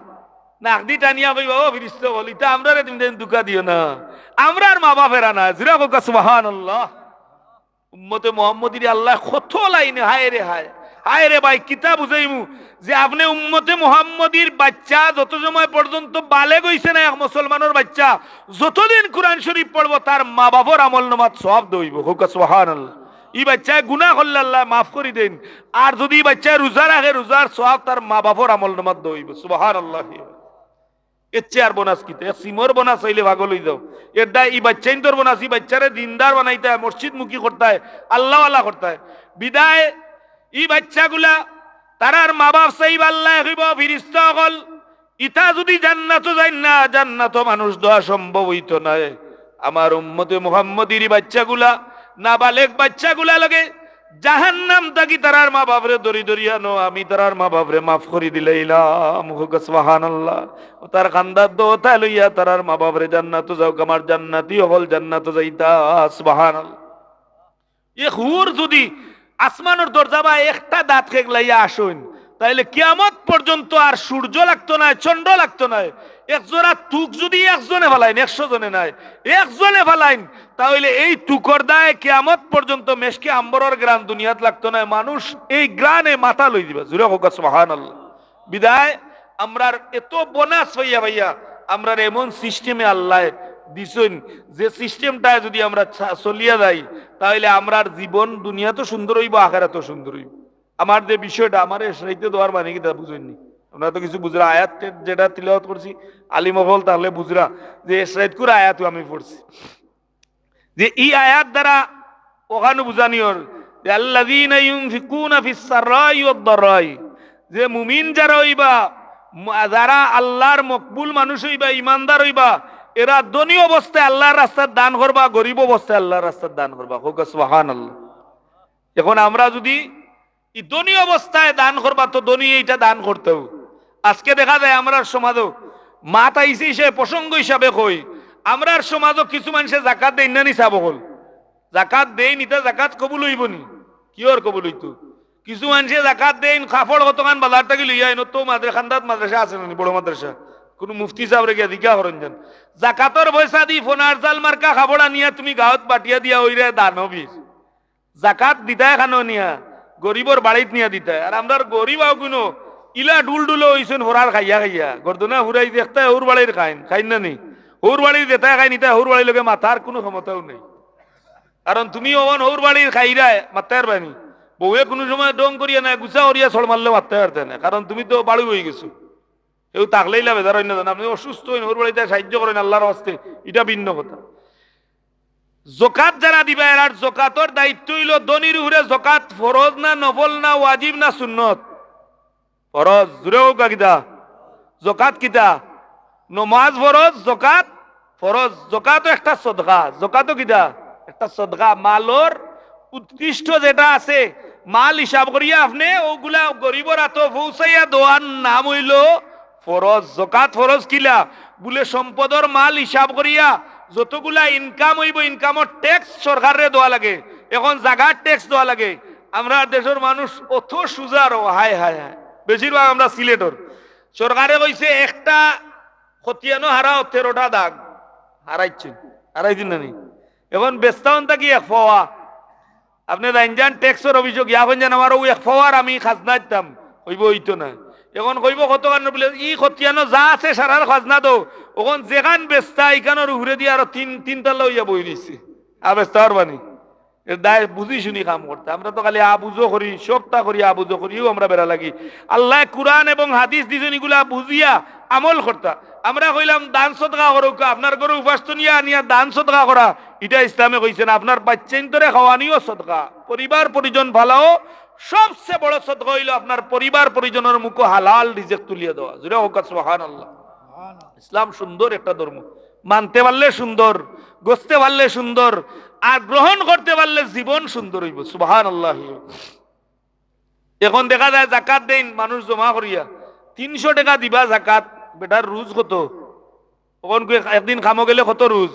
নাক দি টানিয়া কইবা, "ও ফিরিস্তা অকল, ইতা আমরারে তুমি যেন ধুকা দিও না, আমরার মা বাফ এরা না।" জুরে কউক্কা সুবহানাল্লাহ। উম্মতে মুহাম্মদীরে আল্লায় কত লাইনে, হায় রে হায়, হায় রে ভাই, কিতা বুঝাইমু যে আপনে উম্মতে মুহাম্মদীর বাইচ্চা যত সময় পর্যন্ত বালেগ অইছে না এক মুসলমানর বাইচ্চা, যতদিন কুরআন শরীফ পড়বো তার মা বাফর আমলনামাত সওয়াব দেওয়া অইবো। কউক্কা সুবহানাল্লাহ। ই বাইচ্চায় গুনা করলে আল্লায় মাফ করি দেইন। আর যুদি ই বাইচ্চায় রুজা রাখে, রুজার সওয়াব তার মা-বাফর আমলনামাত দেওয়া অইবো। সুবহানাল্লাহ। এর চেয়ে আর বোনাস কিতা? এক সিমর বোনাস অইলে পাগল অইযাও। এর দায় ই বাইচ্চাইন্তর বোনাস, ই বাইচ্চারে দিনদার বানাইতায়, মসজিদমুখী করতায়, আল্লাহওয়ালা করতায়। বিদায় ই বাইচ্চাগুলা, তারার মা-বাফ চাইবা আল্লায় কইবো, ফিরিস্তা অকল, ইতা যুদি জান্নাতো যাইন না, জান্নাতো মানুষ দেওয়া সম্ভব অইতো নায়। আমার উম্মতে মুহাম্মদীর ই বাইচ্চাগুলা, নাবালেগ বাইচ্চাগুলা লগে জাহান্নাম থাকি তারার মা-বাফরে ধরি ধরি আনো, আমি তারার মা-বাফরে মাফ করি দিলাইলাম। কউক্কা সুবহানাল্লাহ। অউ তার কান্দাত দোতা লইয়া তারার মা-বাফরে জান্নাতো যাউক, আমার জান্নাতি অকল জান্নাতো যাইতা। সুবহানাল্লাহ। এক হুর যুদি আসমানর দরজা বায় একটা দাঁত খেগলাইয়া আছইন, তাইলে কিয়ামত পর্যন্ত আর সূর্য লাগতো নায়, চন্দ্র লাগতো নায়। এক জোড়া তুক যুদি একজনে ফালাইন, একশো জনে নায়, একজনে ফালাইন, তাইলে এই তুকর দায় কিয়ামত পর্যন্ত মেশকে আম্বরর ঘ্রাণ দুনিয়াত লাগতো নায়। মানুষ এই ঘ্রাণে মাথা লই দিবা। জুরে কউক্কা সুবহানাল্লাহ। বিদায় আমরার এত বোনাস পাইয়া পাইয়া, আমরার এমন সিস্টেমে আল্লায় দিছইন, যে সিস্টেমটায় যুদি আমরা চা-, চলিয়া যাই, তাইলে আমরার জীবন দুনিয়াতও সুন্দর অইবো, আখেরাতও সুন্দর অইবো। আমার যে বিষয়টা, আমার এশরাইতে দেওয়ার মানে কিতা বুঝইননি? আমরা তো কিছু বুঝরা, আয়াত তে-, যেটা তিলাওয়াত করছি, আলিম অকল তাহলে বুঝরা যে এশরাইতকুর আয়াতও আমি পড়ছি। যে ই আয়াত দ্বারা অখানউ বুঝানি অর যে আল্লাযীনা ইউনফিকুনা ফিস সাররাই ওয়াদ দাররাই, যে মুমিন যারা অইবা, ম-, যারা আল্লার মকবুল মানুষ অইবা, ইমানদার অইবা, এরা ধনী অবস্থায় আল্লার রাস্তাত দান করবা, গরিব অবস্থায় আল্লার রাস্তাত দান করবা। কউক্কা সুবহানাল্লাহ। এখন আমরা যুদি ই ধনী অবস্থায় দান করবা, তো ধনীয়ে ইটা দান করতেউ। আজকে দেখা যায় আমরার সমাজও, মাত আইছে হিসাবে, প্রসঙ্গ হিসাবে কই, আমরার সমাজও কিছু মানষে জাকাত দেইন না নি সাব অকল? জাকাত দেইন, ইতা জাকাত কবুল অইবো নি? কিওর কবুল অইতো? কিছু মানষে জাকাত দেইন, কাপড় কতখান বাজার থাকি লইয়া আইন, তো মাদ্রা-, কান্দাত মাদ্রাসা আছে না নি, বড় মাদ্রাসা, কুনু মুফতি সাবরে গিয়া জিকা করইন যান। জাকাতর পয়সা দি ফনার জাল মার্কা কাপড় আনিয়া তুমি গাঁওত বাটিয়া দিয়া অইরায় দানবীর। জাকাত দিতায় কানো নিয়া, গরিবর বাড়িত নিয়া দিতায়। আর আমরার গরিব অগুইন ইলা ডুলডুলো অইছইন ফরার খাইয়া খাইয়া। গর্দনা ফুরাই দেখতায় হউর বাড়ির খাইন, খাইন না নি? হউর বাড়ির যেতায় খাইন, ইতায় হউর বাড়ির লগে মাতার কুনু ক্ষমতাও নাই। কারণ তুমি অখন হউর বাড়ির খাইরায়, মাততায় পারবায় নি। বউয়ে কুনু সময় ঢং করিয়া নায়, গুছা করিয়া ছড় মারলেও মাততায় পারতায় নায়, কারণ তুমি তো বাড়ু অইগেছো। কেউ থাকলে ইলা বেজার অইন না জানো, আপনে অসুস্থ অইন, হউর বাড়িত সাহায্য করইন আল্লার ওয়াস্তে, ইটা ভিন্ন কথা। জকাত যারা দিবা, এরার জকাতর দায়িত্ব অইলো ধনীর উপরে জকাত ফরজ না নফল না ওয়াজিব না সুন্নত? ফরজ। জুরে কউক্কা কিতা? জকাত কিতা? নমাজ ফরজ, জকাত ফরজ। জকাতও একটা সদকা। জকাতও কিতা? একটা সদকা। মালর উৎকৃষ্ট যেটা আছে, মাল হিসাব করিয়া আপনে অগুলা গরিবর আতো পৌঁছাইয়া দেওয়ার নাম অইলো ফরজ। জকাত ফরজ কিলা? বুলে সম্পদর মাল হিসাব করিয়া যতগুলা income অইবো, incomeর tax সরকাররে দেওয়া লাগে। এখন জাগার tax দেওয়া লাগে। আমরার দেশর মানুষ অত সুজা রো, হায় হায় হায়। বেশিরভাগ আমরা সিলেটর। সরকারে কইছে একটা খতিয়ানো হারাও, তেরোটা দাগ। হারাইছে, হারাইছে না নি? এখন বেস্তাওন থাকি এক ফওয়া। আপনে যাইন যান taxর অফিসো গিয়া কইন যান, "আমার অউ এক ফওয়ার আমি খাজনা দিতাম।" কইবো, "অইতো না।" এখন কইবো, "কতখান?" বুলে, "ই খতিয়ানো যা আছে সারার খাজনা দেও।" অখন যেখান বেস্তা, ইখানর উপরেদি আরো তিন, তিন তালা অইয়া বই রইছে। আর বেস্তা পারবা নি? এর দায় বুঝি শুনি কাম করতে। আমরা তো খালি আবুজো করি, সবতা করি, আবুজো করিও আমরা বেড়া লাগি। আল্লায় কুরআন এবং হাদিস দিছইন ইগুলা বুঝিয়া আমল করতা। আমরা কইলাম দান সদকা করউক্কা, আপনার ঘরো উপাস তনিয়া আনিয়া দান সদকা করা, ইটা ইসলামে কইছে না। আপনার বাইচ্চাইন্তরে খাওয়ানিও সদকা, পরিবার পরিজন ফালাও, সবচে বড় সদকা অইলো আপনার পরিবার পরিজনর মুখো হালাল রিজিক তুলিয়া দেওয়া। জুরে কউক্কা সুবহানাল্লাহ। ইসলাম সুন্দর একটা ধর্ম, মানতে পারলে সুন্দর, গছতে পারলে সুন্দর, আর গ্রহণ করতে পারলে জীবন সুন্দর অইবো। সুবহানাল্লাহ। এখন দেখা যায় জাকাত দেইন মানুষ জমা করিয়া, তিনশো টেকা দিবা জাকাত, বেটার রুজ কত? অখন কই একদিন কামো গেলে কত রুজ?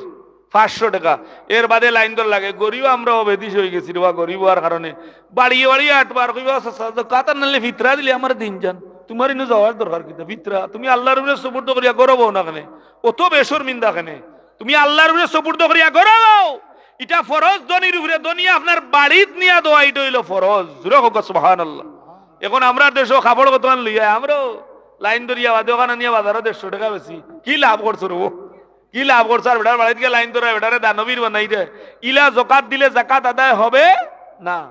পাঁচশো টেকা। এর বাদে লাইন ধর লাগে। গরিব আমরা অবেদিস অইগেছি রেবা, গরিব অওয়ার কারণে বাড়িয়ে বাড়িয়ে আটবার কইবা, "চাচা, জাকাত আর নাইলে ফিতরা দিলে আমারে দিন যান, তুমার ইনো যাওয়ার দরকার কিতা? ফিতরা তুমি আল্লার উপরে সুপুর্দ করিয়া ঘরো বও না কেনে? অত বেশরমিন্দা কেনে? তুমি আল্লার উপরে সুপুর্দ করিয়া ঘরো বও।" ইটা ফরজ ধনীর উপরে, ধনীয়ে আপনার বাড়িত নিয়া দেওয়া, ইটা অইলো ফরজ। জুরে কউক্কা সুবহানাল্লাহ। এখন আমরার দেশো কাপড় কতখান লইয়া, আমরাও লাইন ধরিয়া বাদে অখান আনিয়া বাজারো দেড়শো টেকা বেচি। কি লাভ করছো রে ও? কি লাভ করছো? আর বেটার বাড়িত গিয়া লাইন ধরায়, বেটারে দানবীর বানাইরায়। ইলা জকাত দিলে জাকাত আদায় হবে? না,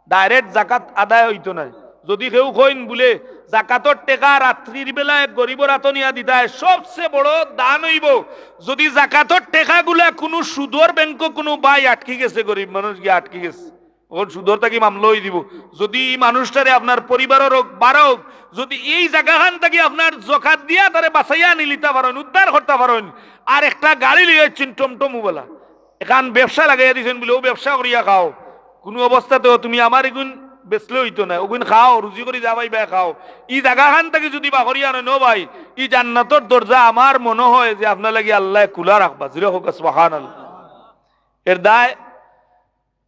ডাইরেক্ট জাকাত আদায় অইতো নায়। যুদি কেউ কইন বুলে জাকাতর টেকা রাত্রির বেলা এক গরিবর আতো নিয়া দিতায়, সবচে বড় দান অইবো যুদি জাকাতর টেকাগুলা কুনু সুদর ব্যাংকো কুনু ভাই আটকি গেছে, গরিব মানুষ গিয়া আটকি গেছে, অখন সুদর থাকি মামলা অই দিবো। যুদি ই মানুষটারে আপনার পরিবারর অউক, বারা অউক, যুদি এই জাগাখান থাকি আপনার জাকাত দিয়া তারে বাচাইয়া আনিলিতা পারইন, উদ্ধার করতা পারইন, আর একটা গাড়ি লইয়া আইছইন টমটমওয়ালা, এখান ব্যবসা লাগাইয়া দিছইন বুলে, অউ ব্যবসা করিয়া খাও, কুনু অবস্থাতেও তুমি আমার ইগুন বেচলে অইতো নায়, অগুন খাও, রুজি করি যা পাইবায় খাও। ই জাগাখান থাকি যুদি বার করিয়া আনইন, ও ভাই, ই জান্নাতর দরজা আমার মনো অয় যে আপনার লাগি আল্লায় খুলা রাখবা। জুরে কউক্কা সুবহানাল্লাহ। এর দায়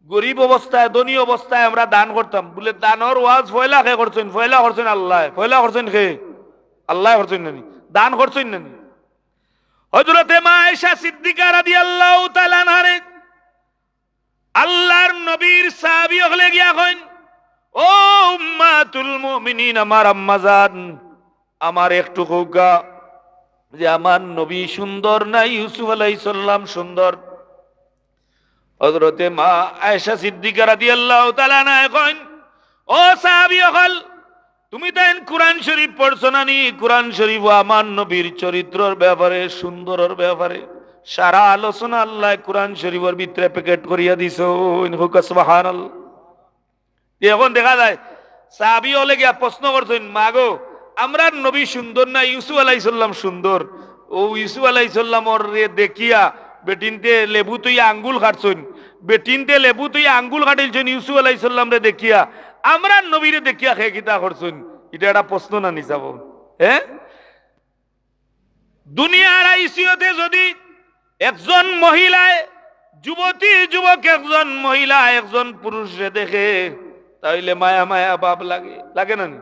গরিব অবস্থায়, ধনী অবস্থায় আমরা দান করতাম। বুলে, দানর ওয়াজ পয়লা কে করছইন? পয়লা করছইন আল্লায়। পয়লা করছইন কে? আল্লায় করছইন না নি? দান করছইন না নি? হযরতে মা আয়েশা সিদ্দিকা রাদিয়াল্লাহু তাআলা আনহারে আল্লার নবীর সাহাবী অকলে গিয়া কইন, "ও উম্মাতুল মুমিনিন, আমার আম্মাজান, আমারে একটু কউক্কা যে আমার নবী সুন্দর না ইউসুফ আলাইহিস সালাম সুন্দর?" হযরতে মা আয়েশা সিদ্দিকা রাদিয়াল্লাহু তাআলা আনহা কইন, "ও সাহাবী অকল, তুমি তাইন কুরআন শরীফ পড়ছো না নি? কুরআন শরীফো আমার নবীর চরিত্রর ব্যাপারে, সুন্দরর ব্যাপারে সারা আলোচনা আল্লায় কুরআন শরীফর ভিতরে প্যাকেট করিয়া দিছইন।" কউক্কা সুবহানাল্লাহ। অখন দেখা যায়, সাহাবী অকলে গিয়া প্রশ্ন করছইন, "মা গো, আমরার নবী সুন্দর না ইউসুফ আলাইহিস সালাম সুন্দর?" অউ ইউসুফ আলাইহিস সালামরে দেখিয়া বেটিন্তে লেবু থইয়া আঙ্গুল কাটছইন, বেটিন্তে লেবু থইয়া আঙ্গুল কাটিলছইন ইউসুফ আলাইহিস সালামরে দেখিয়া, আমরার নবীরে দেখিয়া কে কিতা করছইন? ইটা একটা প্রশ্ন না নি সাব? হ্যাঁ, দুনিয়ার আইসিইউতে যুদি একজন মহিলায়, যুবতী যুবক একজন মহিলা একজন পুরুষরে দেখে, তাইলে মায়া মায়া ভাব লাগে, লাগে না নি?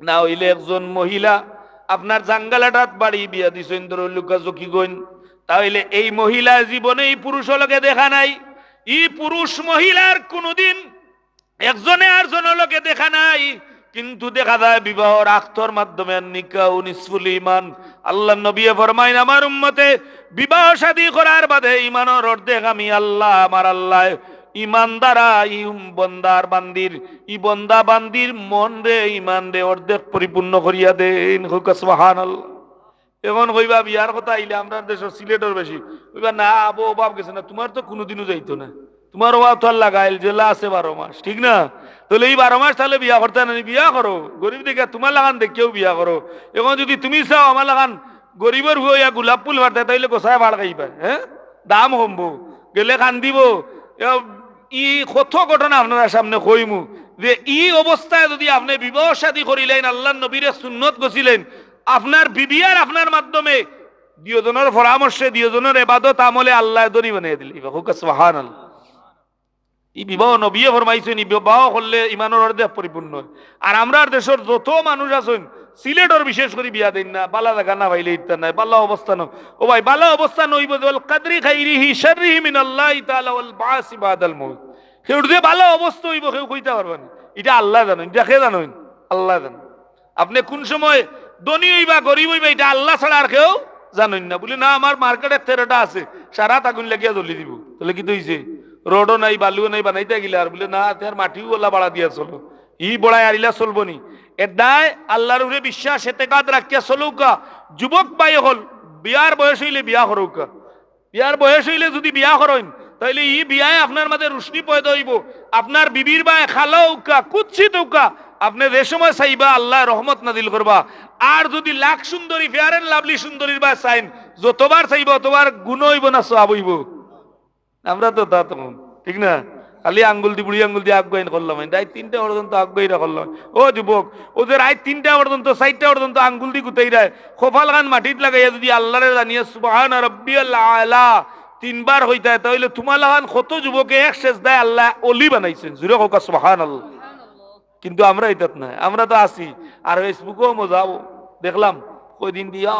না অইলে একজন মহিলা আপনার জাঙ্গালাটাত বাড়ি বিয়া দিছইন, ধরো লুকা জকিগঞ্জ, তাইলে এই মহিলা জীবনে ই পুরুষর লগে দেখা নাই, ই পুরুষ মহিলার কুনুদিন একজনে আরজনর লগে দেখা নাই, কিন্তু দেখা যায় বিবাহর আক্তর মাধ্যমে, আর নিকাহু নিসফুল ঈমান। আল্লার নবীয়ে ফরমাইন, আমার উম্মতে বিবাহ শাদী করার বাদে ঈমানর অর্ধেক আমি আল্লা, আমার আল্লায় ঈমানদারা ই উম-, বন্দার বান্দির, ই বন্দা বান্দির মনরে, ঈমানরে অর্ধেক পরিপূর্ণ করিয়া দেইন। কউক্কা সুবহানাল্লাহ। অখন কইবা বিয়ার কথা আইলে আমরার দেশর সিলেটর বেশি। কইবা, "না, আবো অভাব গেছে না, তুমার তো কুনুদিনও যাইতো না। তুমার অভাব তো আর লাগাইল, যেলা আছে বারো মাস, ঠিক না? তাইলে ই বারো মাস তাইলে বিয়া করতায় না নি, বিয়া করো। গরিব দেখিয়া তুমার লাখান দেখিয়াউ বিয়া করো। অখন যুদি তুমি চাও আমার লাখান গরিবর ফুয়া অইয়া গোলাপ ফুল পারতায়, তাইলে গোসায় ফাড় খাইবায়, হ্যাঁ? দাম কমবো, গেলে কান্দিবো।" এ, ই কত ঘটনা আপনারার সামনে কইমু, যে ই অবস্থায় যুদি আপনে বিবাহ শাদী করিলাইন, আল্লার নবীর এক সুন্নত গছিলাইন, আপনার বিবি আর আপনার মাধ্যমে দুইওজনর পরামর্শে, দুইওজনর এবাদত আমলে আল্লায় ধনী বানাইয়া দিলে। কউক্কা সুবহানাল্লাহ। ই বিবাহ নবীয়ে ফরমাইছইন, ই বিবাহ করলে ঈমানর অর্ধেক পরিপূর্ণ অয়। আর আমরার দেশর যত মানুষ আছইন, সিলেটর বিশেষ করি বিয়া দেইন না, বালা জাগা না পাইলে ইতা নায়, বালা অবস্থা নায়। ও ভাই, বালা অবস্থা নায় অইবো যে, "ওয়াল কাদরি খাইরিহি শাররিহি মিনাল্লাহি তাআলা ওয়াল বাসি বাদাল মাউত।" কেউর যে বালা অবস্থা অইবো, কেউ কইতা পারবা না। ইটা আল্লায় জানইন, ইটা কে জানইন? আল্লায় জানইন। আপনে কুন সময় ধনী অইবা, গরিব অইবা, ইটা আল্লা ছাড়া আর কেউ জানইন না। বুলে, "না, আমার মার্কেটে তেরোটা আছে, সারা আগুন লাগিয়া জ্বলি দিবো।" তাইলে কিতা অইছে? রডও নাই, বালুও নাই, বানাইতা কিলা? আর বুলে, "না, তে আর মাটিও অলা ভাড়া দিয়া চলো, ই ভাড়ায় আর ইলা চলবো নি।" এর দায় আল্লার উপরে বিশ্বাস, এতেকাদ রাখিয়া চলউক্কা। যুবক ভাই অকল, বিয়ার বয়স অইলে বিয়া করউক্কা। বিয়ার বয়স অইলে যুদি বিয়া করইন, তাইলে ই বিয়ায় আপনার মাঝে রুশনি পয়দা অইবো, আপনার বিবির বায় খালা অউক্কা, কুৎসিত অউক্কা, আপনে যে সময় চাইবা আল্লায় রহমত নাজিল করবা। আর যুদি লাখ সুন্দরী, Fair and Lovely সুন্দরীর বায় চাইন, যতবার চাইবা অতবার গুনা অইবো না সওয়াব অইবো? আমরা তো তা তখন, ঠিক না? খালি আঙ্গুল দি, বুড়ি আঙ্গুল দি আগুয়াইন করলাম, রাইত তিনটা পর্যন্ত আগুয়াইরা করলাম। ও যুবক, অউ যে রাইত তিনটা পর্যন্ত, চাইরটা পর্যন্ত আঙ্গুল দি গুতাইরায়, কপালখান মাটিত লাগাইয়া যুদি আল্লারে জানিয়া সুবহানা রাব্বিয়াল আলা তিনবার কইতায়, তাইলে তুমার লাখান কত যুবকে এক সেজদায় আল্লায় অলি বানাইছইন। জুরে কউক্কা সুবহানাল্লাহ। কিন্তু আমরা ইতাত নায়, আমরা তো আছি। আর Facebook-ও মজা অইবো, দেখলাম কয়দিন দিয়া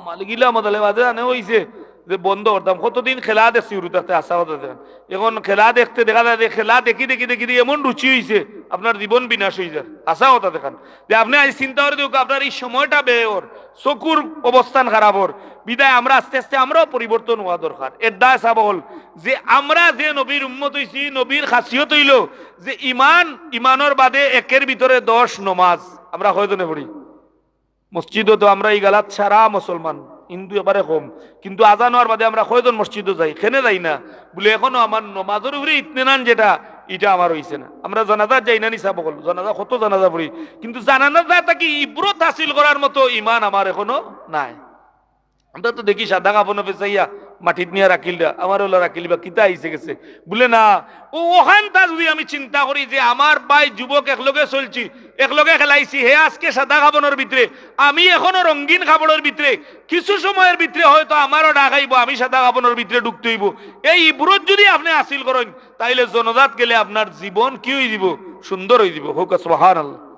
মালিক ইলা মজালে বাজে জানে অইছে, যে বন্ধ করতাম। কতদিন খেলা দেখছি হুরু থাকতে, হাছা কথা দেখান। এখন খেলা দেখতে দেখা যায় যে খেলা দেখি দেখি দেখি দেখি এমন রুচি অইছে, আপনার জীবন বিনাশ অই যার। হাছা কথা দেখান। যে আপনে আইজ চিন্তা করি দেখউক্কা, আপনার ই সময়টা ব্যয় অর, চকুর অবস্থান খারাপ অর। বিদায় আমরা আস্তে আস্তে আমরাও পরিবর্তন অওয়া দরকার। এর দায় সাব অকল যে আমরা যে নবীর উম্মত অইছি, নবীর খাসিয়ত অইলো যে ইমান, ইমানর বাদে একের ভিতরে দশ নমাজ। আমরা কয়জনে পড়ি? মসজিদো তো আমরা ই গালাত সারা মুসলমান, হিন্দু এবারে কম, কিন্তু আজান অওয়ার বাদে আমরা কয়জন মসজিদো যাই? কেনে যাই না? বুলে, এখনো আমার নমাজর উপরে ইতমিনান যেটা, ইটা আমার অইছে না। আমরা জানাজাত যাই না নি সাব অকল? জানাজা, কত জানাজা পড়ি, কিন্তু জানাজা থাকি ইবরত হাসিল করার মতো ইমান আমার এখনো নাই। আমরা তো দেখি সাদা কাফন পেছাইয়া মাটিত নিয়া রাখিলরা, আমার অলা রাখিল বা কিতা আইছে গেছে। বুলে না, ও অখানতা যুদি আমি চিন্তা করি যে আমার ভাই যুবক একলগে চলছি, একলগে খেলাইছি, হে আজকে সাদা কাফনর ভিতরে, আমি এখনো রঙিন কাপড়র ভিতরে, কিছু সময়র ভিতরে হয়তো আমারও ডাক আইবো, আমি সাদা কাফনর ভিতরে ঢুকতে অইবো। এই ইবরত যুদি আপনে হাসিল করইন, তাইলে জানাজাত গেলে আপনার জীবন কি অই যিবো? সুন্দর অই যিবো। কউক্কা সুবহানাল্লাহ।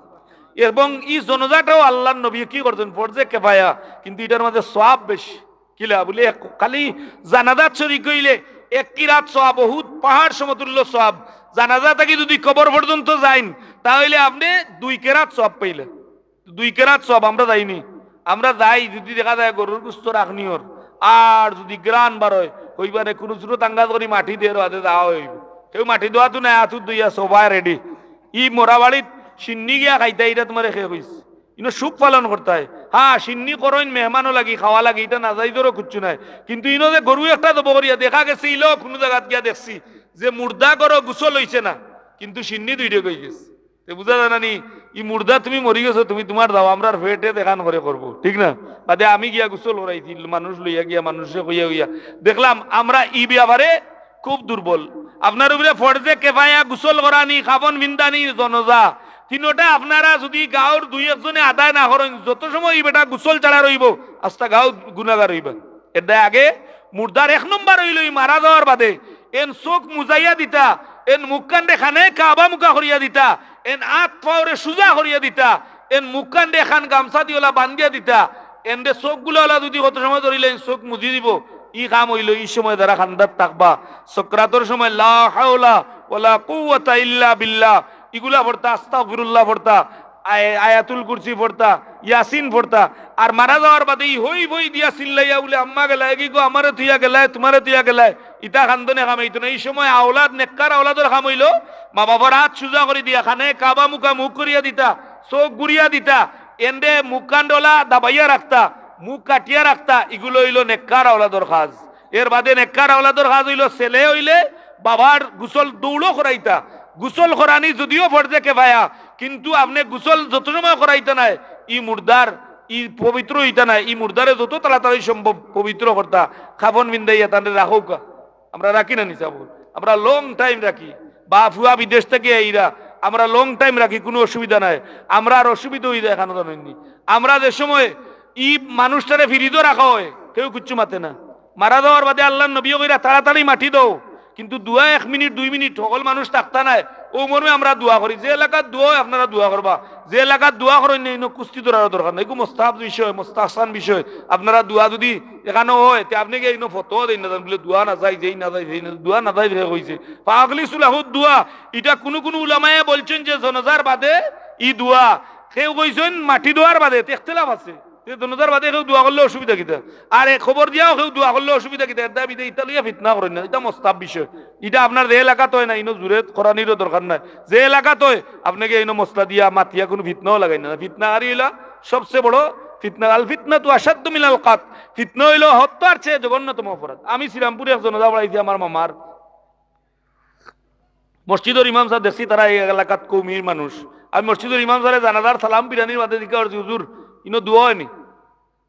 এবং ই জানাজাটাও আল্লার নবীয়ে কি করছইন? ফরজে কেফায়া, কিন্তু ইটার মাঝে সওয়াব বেশি। কিলা বুলে, এক, খালি জানাজাত শরিক অইলে এক কিরাত সওয়াব, উহুদ পাহাড় সমতুল্য সওয়াব। জানাজা থাকি যুদি কবর পর্যন্ত যাইন, তাইলে আপনে দুই কেরাত সওয়াব পাইলা। দুই কেরাত সওয়াব। আমরা যাই নি? আমরা যাই, যুদি দেখা যায় গরুর গোস্ত রাখনি অর, আর যুদি ঘ্রাণ বারয়, কইবা নে, কুনু সুরত আন্দাজ করি মাটি দের, বাদে যাওয়া অইবো। কেউ মাটি দেওয়া তো নাই, আতুত দইয়া সবাই ready। ই মরা বাড়িত শিন্নি গিয়া খাইতা, ইটা তুমারে কে কইছে? ইনো শোক পালন করতায়। হ্যাঁ, শিন্নি করইন মেহমানও লাগি, খাওয়া লাগি, ইটা নাজাইজরও কুচ্ছু নাই। কিন্তু ইনো যে গরু একটা জবো করিয়া দেখা গেছে, ইলো কুনু জাগাত গিয়া দেখছি যে মুর্দা গরু গোসল অইছে না, কিন্তু শিন্নি দুইটা কই গেছে। তে বুঝা যায় না নি, ই মুর্দা তুমি মরি গেছো, তুমি তুমার যাও, আমরার পেটে দেখান করে করবো, ঠিক না? বাদে আমি গিয়া গোসল করাইছি, মানুষ লইয়া গিয়া, মানুষে কইয়া কইয়া। দেখলাম আমরা ই ব্যাপারে খুব দুর্বল। আপনার উপরে ফরজে কেফায়া, গোসল করানি, কাফন ফিন্দানি, জানাজা, তিনোটা আপনারা যুদি গাঁওর দুই একজনে আদায় না করইন, যত সময় ই বেটা গোসল ছাড়া রইবো, আস্তা গাঁও গুনাগার অইবা। এর দায় আগে মুর্দার এক নম্বর অইলো ই মারা যাওয়ার বাদে এন চোখ মুজাইয়া দিতা, এন মুখখানরে খানায়ে কাবা মুখা করিয়া দিতা, এন আত পাওরে সুজা করিয়া দিতা, এন মুখখানরে খান গামছা দি অলা বান্ধিয়া দিতা, এনরে চোখগুলা অলা যুদি কত সময় ধরিলে এন চোখ মুজি দিবো, ই কাম অইলো। ই সময় যারা কান্দাত থাকবা, সকরাতর সময় লা হাওলা ওয়ালা কুওয়াতা ইল্লা বিল্লাহ, ইগুলা পড়তা, আস্তাগফিরুল্লাহ পড়তা, আয়-, আয়াতুল কুরসি পড়তা, ইয়াসিন পড়তা, আর মারা যাওয়ার বাদে ই হই বই দিয়া চিল্লাইয়া বুলে, "আম্মা গেলায় গি গো, আমারে থুইয়া গেলায়, তুমারে থুইয়া গেলায়।" ইতা কান্দনে কাম অইতো না। ই সময় আওলাদ, নেককার আওলাদর কাম অইলো মা বাবার আত সুজা করি দিয়া, খানায়ে কাবা মুখা মুখ করিয়া দিতা, চোখ ঘুরিয়া দিতা, এনরে মুখখান অলা দাবাইয়া রাখতা, মুখ কাটিয়া রাখতা, ইগুলো অইলো নেককার আওলাদর কাজ। এর বাদে নেককার আওলাদর কাজ অইলো ছেলে অইলে বাবার গোসল দৌড়ো করাইতা। গোসল করানি যুদিও ফরজে কেফায়া, কিন্তু আপনে গোসল যত সময় করাইতা নায়, ই মুর্দার, ই পবিত্র অইতা নায়, ই মুর্দারে যত তাড়াতাড়ি সম্ভব পবিত্র করতা, কাফন ফিন্দাইয়া তানরে রাখউক্কা। আমরা রাখি না নি সাব? আমরা long time রাখি। বা ফুয়া বিদেশ থাকি আইরা, আমরা long time রাখি, কুনু অসুবিধা নাই। আমরার অসুবিধা অই যায়, কেনে জানইন নি? আমরা যে সময় ই মানুষটারে ফিরিজো রাখা অয়, কেউ কুচ্ছু মাতে না। মারা যাওয়ার বাদে আল্লার নবীয়ে কইরা, "তাড়াতাড়ি মাটি দেও।" কিন্তু দোয়া এক মিনিট, দুই মিনিট, হকল মানুষ থাকতা নায়। অউ মর্মে আমরা দোয়া করি। যে এলাকাত দোয়া অয়, আপনারা দোয়া করবা। যে এলাকাত দোয়া করইন না, ইনো কুস্তি ধরার দরকার নাই। এগু মোস্তাহাব বিষয়, মোস্তাহসান বিষয়। আপনারা দোয়া যুদি এখানো অয়, তে আপনে গিয়া ইনো ফতোয়া দেইন না, বুলে দোয়া না যায়, যেই না যায়, যেই না, দোয়া না যায়, হে কইছে। ফাআখলিসু লাহুদ দোয়া। ইটা কুনু কুনু উলামায়ে বলছইন যে জানাজার বাদে ই দোয়া। কেউ কইছইন মাটি দেওয়ার বাদে, তে ইখতিলাফ আছে। তে জানাজার বাদে কেউ দোয়া করলে অসুবিধা কিতা? আর এ খবর দিয়াও কেউ দোয়া করলে অসুবিধা কিতা? এর দাবি দে ইতা লইয়া ফিতনা করইন না, ইতা মোস্তাহাব বিষয়। ইটা আপনার যে এলাকাত অয় না, ইনো জুরে করানিরও দরকার নাই। যে এলাকাত অয়, আপনে গিয়া ইনো মসলা দিয়া মাতিয়া কুনু ফিতনাও লাগাইন না। ফিতনা আর ইলা সবচেয়ে বড় ফিতনা। আল ফিতনাতু আশাদ্দু মিনাল কাতল। ফিতনা অইলো হত্যার চেয়ে জঘন্যতম অপরাধ। আমি শ্রীরামপুরে এক জানাজা পড়াইছি আমার মামার। মসজিদর ইমাম সাব দেখছি, তারা এই এলাকাত কওমির মানুষ। আমি মসজিদর ইমাম সাবরে জানাজার সালাম ফিরানির মাঝে জিজ্ঞাসা করছি, "হুজুর, ইনো দোয়া অয়নি?"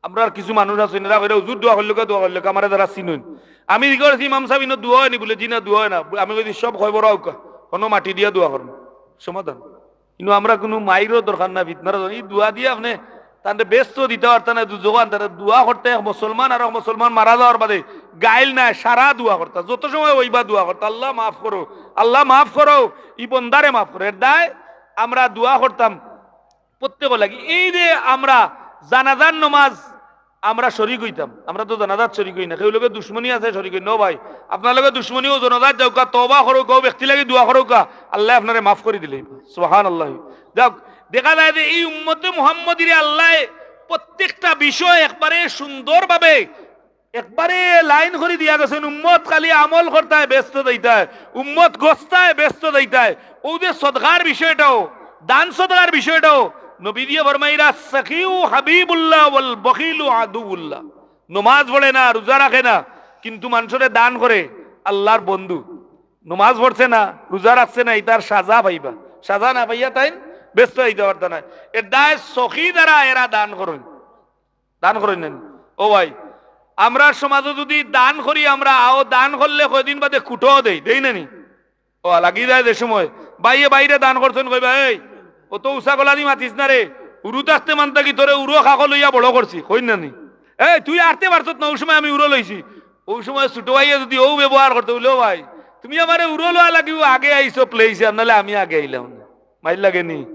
আমরার কিছু মানুষ আছে, এরা কইরা, "হুজুর, দোয়া করলুকা, দোয়া করলুকা, আমারে তারা চিনইন।" আমি জিজ্ঞাসা করছি, "ইমাম সাব, ইনো দোয়া অয়নি?" বুলে, "জি না, দোয়া অয় না।" আমি কইছি, "সব খবর আউকা, হনো মাটি দিয়া দোয়া করমু।" সমাধান। ইনো আমরা কুনু মাইরও দরকার না, ফিতনার দরকার। ই দোয়া দিয়া আপনে তানরে বেহেস্ত দিতা পারতা না, দুজখো আনতা না। দোয়া করতা এক মুসলমান আর এক মুসলমান মারা যাওয়ার বাদে গাইল নায়, সারা দোয়া করতা, যত সময় অইবা দোয়া করতা, "আল্লাহ মাফ করো, আল্লাহ মাফ করো, ই বন্দারে মাফ করো।" এর দায় আমরা দোয়া করতাম প্রত্যেক লাগি। এই যে আমরা জানাজার নমাজ আমরা শরিক অইতাম, আমরা তো জানাজাত শরিক অই না, কেউ লগে দুশমনি আছে শরিক অই না। ও ভাই, আপনার লগে দুশমনি, অউ জানাজাত যাউক্কা, তওবা করউক্কা, অউ ব্যক্তি লাগি দোয়া করউক্কা, আল্লায় আপনারে মাফ করি দিলে। সুবহানাল্লাহ। যাউক, দেখা যায় যে এই উম্মতে মুহাম্মদীরে আল্লায় প্রত্যেকটা বিষয় একবারে সুন্দরভাবে একবারে লাইন করি দিয়া গেছইন। উম্মত খালি আমল করতায়, বেহেস্তো যাইতায়, উম্মত গছতায়, বেহেস্তো যাইতায়। অউ যে সদকার বিষয়টাও, দান সদকার বিষয়টাও, নবীজিয়ে ফরমাইরা, "সাখিউ হাবিবুল্লাহ ওয়াল বখিলু আদুউল্লাহ।" নমাজ পড়ে না, রোজা রাখে না, কিন্তু মানষরে দান করে, আল্লার বন্ধু। নমাজ পড়ছে না, রোজা রাখছে না, ইতার সাজা পাইবা, সাজা না পাইয়া তাইন বেহেস্তো যাইতা পারতা নায়। এর দায় সখী যারা, এরা দান করইন। দান করইন না নি? ও ভাই, আমরার সমাজো যুদি দান করি আমরা, অউ দান করলে কয়দিন বাদে কুটো দেই, দেই না নি? ও, লাগি যায় যে সময়, ভাইয়ে ভাইরে দান করছইন, কইবা, "এই, অত উচা গলা দি মাতিস না রে, হুরু থাকতে মান থাকি তোরে হুরু খাকো লইয়া বড় করছি", কইন না নি? "এই, তুই আটতে পারছত না, অউ সময় আমি হুরু লইছি।" অউ সময় ছুটো ভাইয়ে যুদি অউ ব্যবহার করতে, বুলে, "ও ভাই, তুমি আমারে হুরু লওয়া লাগিবো, আগে আইছো প্লেইছে, আর নাইলে আমি আগে আইলাম না।" মাইর লাগে নি?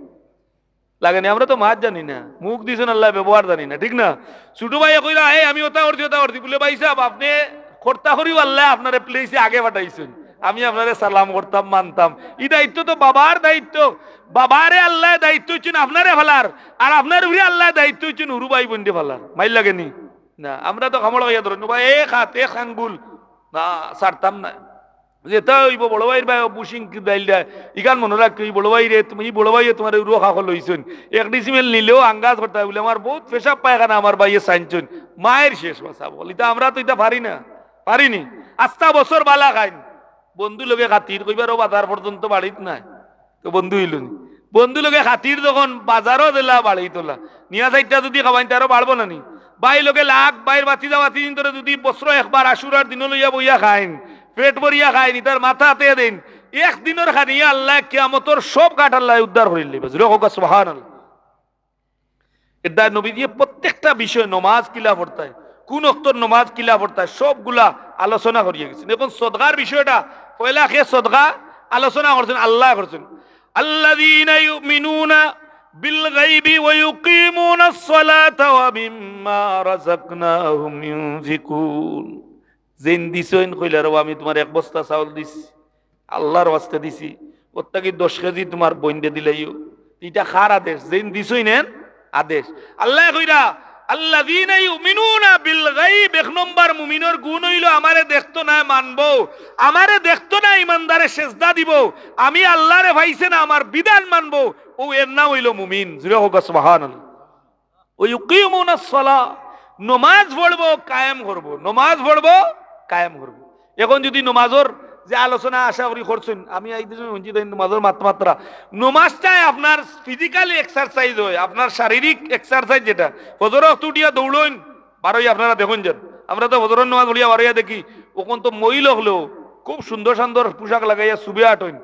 লাগে নি? আমরা তো মাত জানি না, মুখ দিছইন আল্লায়, ব্যবহার জানি না, ঠিক না? ছুটো ভাইয়ে কইলা, "এই, আমি অতা করছি, অতা করছি।" বুলে, "ভাইসাব, আপনে কর্তা করিও আল্লায় আপনারে প্লেইছে আগে পাঠাইছইন, আমি আপনারে সালাম করতাম, মানতাম।" ই দায়িত্ব তো বাবার দায়িত্ব। বাবারে আল্লায় দায়িত্ব দিছইন আপনারে ফালার, আর আপনার উপরে আল্লায় দায়িত্ব দিছইন হুরু ভাই বইনরে ফালার। মাইর লাগে নি? না, আমরা তো কামড় খাইয়া ধরইন, "ও ভাই, এক হাত, এক আঙ্গুল, না, ছাড়তাম না।" যেতা অইবো, বড় ভাইর বায় বুশিং ডাইল দেয়, ইখান মনো রাখিও, ই বড় ভাইরে তুমি, ই বড় ভাইয়ে তুমারে হুরু খাকো লইছইন, এক ডিসিমেল নিলেও আঙ্গাজ করতায়, বুলে, "আমার বউত পেশাব পায়খানা আমার ভাইয়ে ছাইনছইন।" মাইর শেষ, বাছা বল, ইতা আমরা তো ইতা পারি না, পারি নি। আস্তা বছর বালা খাইন, বন্ধু লগে খাতির, কইবার অউ বাজার পর্যন্ত বাড়িত নাই, তো বন্ধু অইলো নি। বন্ধু লগে খাতির যখন বাজারো দিলা, বাড়িত অলা নিয়া চাইরটা যুদি খাওয়াইন, তে আরো বাড়বো না নি? ভাই লগে লাগ, ভাইর ভাতিজা ভাতিজিন্তরে যুদি বছরো একবার আশুরার দিনো লইয়া বইয়া খাইন, পেট ভরিয়া খাইন, ইতার মাথাতে দেইন, এক দিনর খানিয়ে আল্লায় কিয়ামতর সব ঘাট আল্লায় উদ্ধার করিলিবা। জুরে কউক্কা সুবহানাল্লাহ। এর দায় নবীজিয়ে প্রত্যেকটা বিষয়, নমাজ কিলা পড়তায়, কুন অক্তর নমাজ কিলা পড়তায়, সবগুলা আলোচনা করিয়া গেছইন। এখন সদকার বিষয়টা, পয়লা কে সদকা আলোচনা করছইন? আল্লায় করছইন। "আল্লাযীনা ইউমিনুনা বিল গায়বি ওয়া ইউকিমুনাস সালাতা ওয়া মিম্মা রাযাকনাহুম ইউনফিকুন।" যেইন দিছইন, কইলা, "রে, আমি তুমারে এক বস্তা চাউল দিছি, আল্লার ওয়াস্তে দিছি, অর থাকি দশ কেজি তুমার বইনরে দিলাইও।" ইটা কার আদেশ? যেইন দিছইন এন আদেশ। আল্লায় কইরা, "আল্লাযীনা ইউমিনুনা বিল গায়ব", এক নম্বর মুমিনর গুণ অইলো, "আমারে দেখতো নায়, মানবো, আমারে দেখতো নায়, ইমানদারে সেজদা দিবো, আমি আল্লারে পাইছে না, আমার বিধান মানবো", অউ এর নাম অইলো মুমিন। জুরে কউক্কা সুবহানাল্লাহ। "ওয়া ইউকিমুনাস সালাহ", নমাজ পড়বো, কায়েম করবো, নমাজ পড়বো, কায়েম করবো। এখন যুদি নমাজর যে আলোচনা আশা করি করছইন, আমি এই দিন হুনছি তাইন নমাজর মাত-, মাত্রা, নমাজটায় আপনার physically exercise অয়, আপনার শারীরিক exercise যেটা, ফজর অক্ত উঠিয়া দৌড়ইন, বারইয়া আপনারা দেখইন যান, আমরা তো ফজরর নমাজ পড়িয়া বারইয়া দেখি, অখন তো মহিলা অকলেও খুব সুন্দর সুন্দর পোশাক লাগাইয়া সুবে আটইন,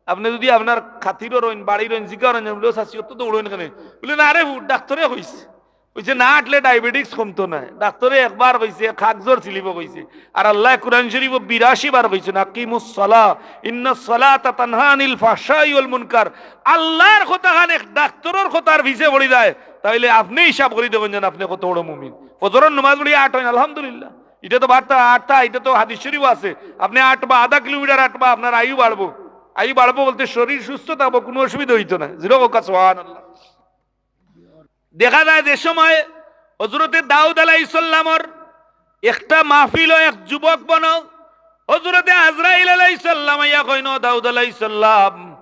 আপনে যুদি আপনার খাতিরর অইন, বাড়ির অইন, জিকার অইন, বুলে, "ও চাচি, অত দৌড়ইন কেনে?" বুলে, "না রে পুত, ডাক্তরে কইছে, কইছে না আটলে diabetics কমতো নায়। ডাক্তরে একবার কইছে, কাগজর স্লিপো কইছে। আর আল্লায় কুরআন শরিফো বিরাশি বার কইছইন, 'আকিমুস সালাহ, ইন্নাস সালাতা তানহা আনিল ফাহশাই ওয়াল মুনকার।' আল্লার কথাখান এক ডাক্তরর কথার পিছে পড়ি যায়, তাইলে আপনে হিসাব করি দেখইন যেন আপনে কত বড় মুমিন। ফজরর নমাজ পড়িয়া আটইন, আলহামদুলিল্লাহ। ইটা তো বার্তা, আটতা, ইটা তো হাদিস শরিফো আছে। আপনে আটবা, আধা কিলোমিটার আটবা, আপনার আয়ু বাড়বো। আয়ু বাড়বো বলতে শরীর সুস্থ থাকবো, কুনু অসুবিধা অইতো নায়। জুরে কউক্কা সুবহানাল্লাহ। দেখা যায় যে সময় হজরতে দাউদ আলাইহিস সালামর একটা মাহফিলো এক যুবক বনো, হজরতে আজরাইল আলাইহিস সালাম আইয়া কইন, "ও দাউদ আলাইহিস সালাম।"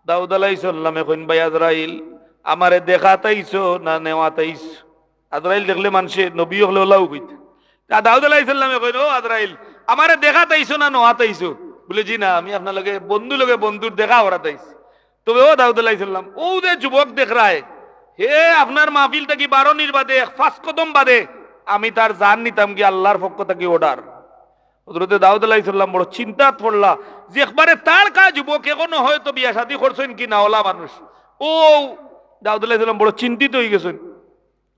দাউদ আলাইহিস সালামে কইন, "ভাই আজরাইল, আমারে দেখাত আইছো না নেওয়াত আইছো?" আজরাইল দেখলে মানষে, নবী অকলে অলাউ কইতা। তে দাউদ আলাইহিস সালামে কইন, "ও আজরাইল, আমারে দেখাত আইছো না নেওয়াত আইছো?" বুলে, "জি না, আমি আপনার লগে বন্ধু লগে বন্ধুর দেখা করাত আইছি।" তবে ও দাউদ আলাইহিস সালাম, অউ যে যুবক দেখরায়, হে আপনার মাহফিল থাকি বারনির বাদে এক পাঁচ কদম বাদে আমি তার জান নিতাম গি, আল্লার পক্ষ থাকি order। হজরতে দাউদ আলাইহিস সালাম বড় চিন্তাত পড়লা যে একবারে তার কা যুবক, এখনো হয়তো বিয়া শাদী করছইন কি না অলা মানুষ। অউ দাউদ আলাইহিস সালাম বড় চিন্তিত অইগেছইন।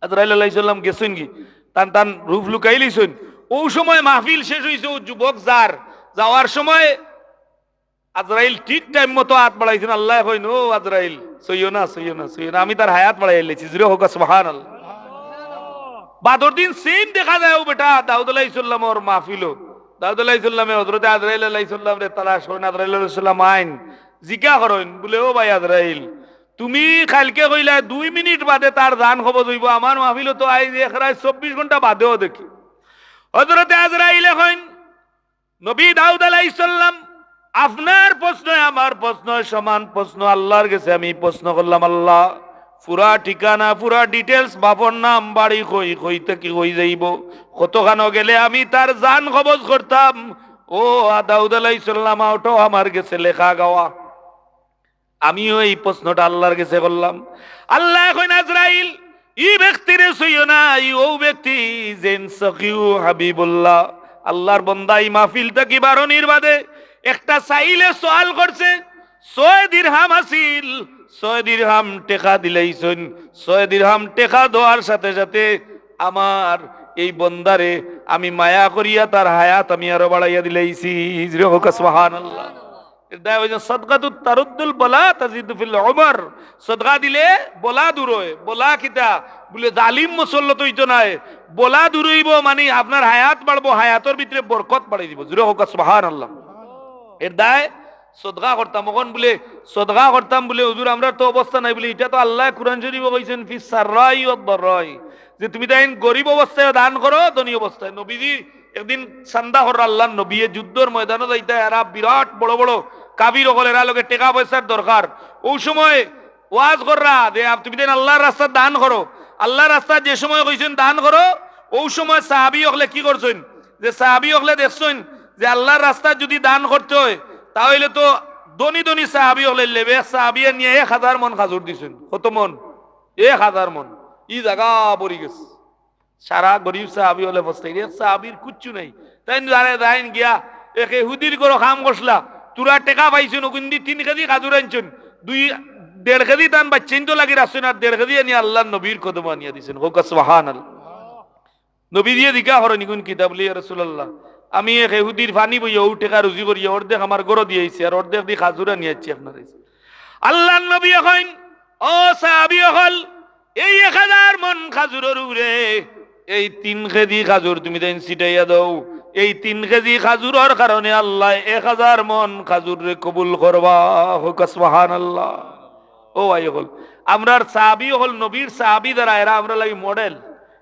আজরাইল আলাইহিস সালাম গেছইন গি, তান তান রূপ লুকাইলিছইন। অউ সময় মাহফিল শেষ অইছে, অউ যুবক যার, যাওয়ার সময় আজরাইল ঠিক time মতো আত বাড়াইছইন। আল্লায় কইন, "ও আজরাইল, ছইও না, ছইও না, ছইও না, আমি তার হায়াত বাড়াইলাইছি।" জুরে কউক্কা সুবহানাল্লাহ। বাদর দিন সেম দেখা যায়, ও বেটা, দাউদ আলাইহিস সালামর মাহফিলো। দাউদ আলাইহিস সালামে হযরতে আজরাইল আলাইহিস সালামরে তালাশ করইন, আজরাইল আলাইহিস সালাম আইন, জিজ্ঞা করইন, বুলে, "ও ভাই আজরাইল, তুমি কাইলকে কইলায় দুই মিনিট বাদে তার জান কবজ অইবো, আমার মাহফিলো তো আইজ এক রাইত চব্বিশ ঘন্টা বাদেও দেখি।" হযরতে আজরাইলে কইন, "নবী দাউদ আলাইহিস সালাম, আপনার প্রশ্নয় আমার প্রশ্নয় সমান প্রশ্ন। আল্লার গেছে আমি প্রশ্ন করলাম, আল্লা, পুরা ঠিকানা, পুরা details, বাপর নাম, বাড়ি কই, কই থাকি কই যাইবো, কতখানো গেলে আমি তার জান কবজ করতাম। ও আ, দাউদ আলাইহিস সালাম, ওটাও আমার গেছে লেখা গাওয়া।" আমিও এই প্রশ্নটা আল্লার গেছে করলাম। আল্লায় কইন, "আজরাইল, ই ব্যক্তিরে ছইও না, ই অউ ব্যক্তি যেইন সখিউ হাবিবুল্লাহ, আল্লার বন্দা ই মাহফিল থাকি বারনির বাদে একটা সাইলে সওয়াল করছে, ছয় দিরহাম আছিল, ছয় দিরহাম টেকা দিলাইছইন, ছয় দিরহাম টেকা দেওয়ার সাথে সাথে আমার এই বন্দারে আমি মায়া করিয়া তার হায়াত আমি আরো বাড়াইয়া দিলাইছি।" জোরে কউক্কা সুবহানাল্লাহ। এর দায় অইছে সদকাতুত তারুদ্দুল বালা তাজিদু ফিল উমর। সদকা দিলে বলা দূর অয়। বলা কিতা? বুলে জালিম মুসল্লত অইতো নায়। বলা দূর অইবো, মানি আপনার হায়াত বাড়বো, হায়াতর ভিতরে বরকত বাড়াই দিবো। জোরে কউক্কা সুবহানাল্লাহ। এর দায় সদকা করতাম, অখন বুলে সদকা করতাম বুলে, "হুজুর, আমরার তো অবস্থা নাই," বুলে, "ইটা তো আল্লায় কুরআন শরীফো কইছইন, ফিস সাররাই ওয়াদ দাররাই, যে তুমি তাইন গরিব অবস্থায় দান করো, ধনী অবস্থায়।" নবীজি একদিন চান্দা কররা আল্লার নবীয়ে যুদ্ধর ময়দানো যাইতা, এরা বিরাট বড় বড় কাফির অকল, এরা লগে টেকা পয়সার দরকার। অউ সময় ওয়াজ কররা যে, "আপ-, তুমি তাইন আল্লার রাস্তাত দান করো।" আল্লার রাস্তাত যে সময় কইছইন দান করো, অউ সময় সাহাবী অকলে কি করছইন? যে সাহাবী অকলে দেখছইন যে আল্লার রাস্তাত যুদি দান করতে অয়, তা অইলে তো ধনী ধনী সাহাবী অকলে লেবে, এক সাহাবীয়ে নিয়া এক হাজার মন খাজুর দিছইন। কত মন? এক হাজার মন। ই জাগা ভরি গেছে। সারা গরিব সাহাবী অকলে ফস্তাইরা, এক সাহাবীর কুচ্ছু নাই। তাইন যারে যাইন গিয়া এক এহুদির ঘরো কাম করছলা, থুড়া টেকা পাইছইন, অগুইন্দি তিন কেজি খাজুর আনছইন, দুই, দেড় কেজি তান বাইচ্চাইন্তর লাগি রাখছইন, আর দেড় কেজি আনিয়া আল্লার নবীর কদমো আনিয়া দিছইন। কউক্কা সুবহানাল্লাহ। নবীজিয়ে জিকা করইন, "ইগুন কিতা?" বুলে, "ইয়া রাসুলাল্লাহ, আমি এক এহুদির পানি বইয়া অউ টেকা রুজি করিয়া অর্ধেক আমার ঘরো দিয়া আইছি, আর অর্ধেক দি খাজুর আনিয়া আইছি আপনার কাছে।" আল্লার নবীয়ে কইন, "ও সাহাবী অকল, এই এক হাজার মন খাজুরর উপরে এই তিন কেজি খাজুর তুমি তাইন ছিটাইয়া দেও। এই তিন কেজি খাজুরর কারণে আল্লায় এক হাজার মন খাজুররে কবুল করবা।" কউক্কা সুবহানাল্লাহ। ও ভাই অকল, আমরার সাহাবী অকল, নবীর সাহাবী যারা, এরা আমরার লাগি model।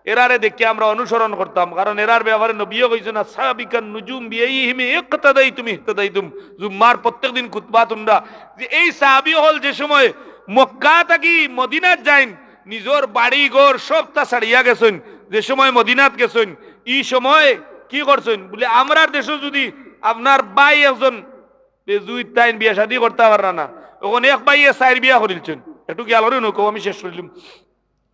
এরারে দেখিয়া আমরা অনুসরণ করতাম, কারণ এরার ব্যাপারে নবীয়ে কইছইন, "আসহাবি কান নুজুম বিআইয়িহিম ইক্তাদাইতুম ইহতাদাইতুম।" জুম্মার প্রত্যেক দিন খুতবাত হুনরা যে এই সাহাবী অকল যে সময় মক্কা থাকি মদিনাত যাইন, নিজর বাড়ি ঘর সবতা ছাড়িয়া গেছইন, যে সময় মদিনাত গেছইন, ই সময় কি করছইন? বুলে, আমরার দেশো যুদি আপনার ভাই একজন বেজুইত, তাইন বিয়া শাদি করতা পাররা না, অখন এক ভাইয়ে চাইর বিয়া করিলছইন। একটু খেয়াল করি নউক্কা, আমি শেষ করিলিমু।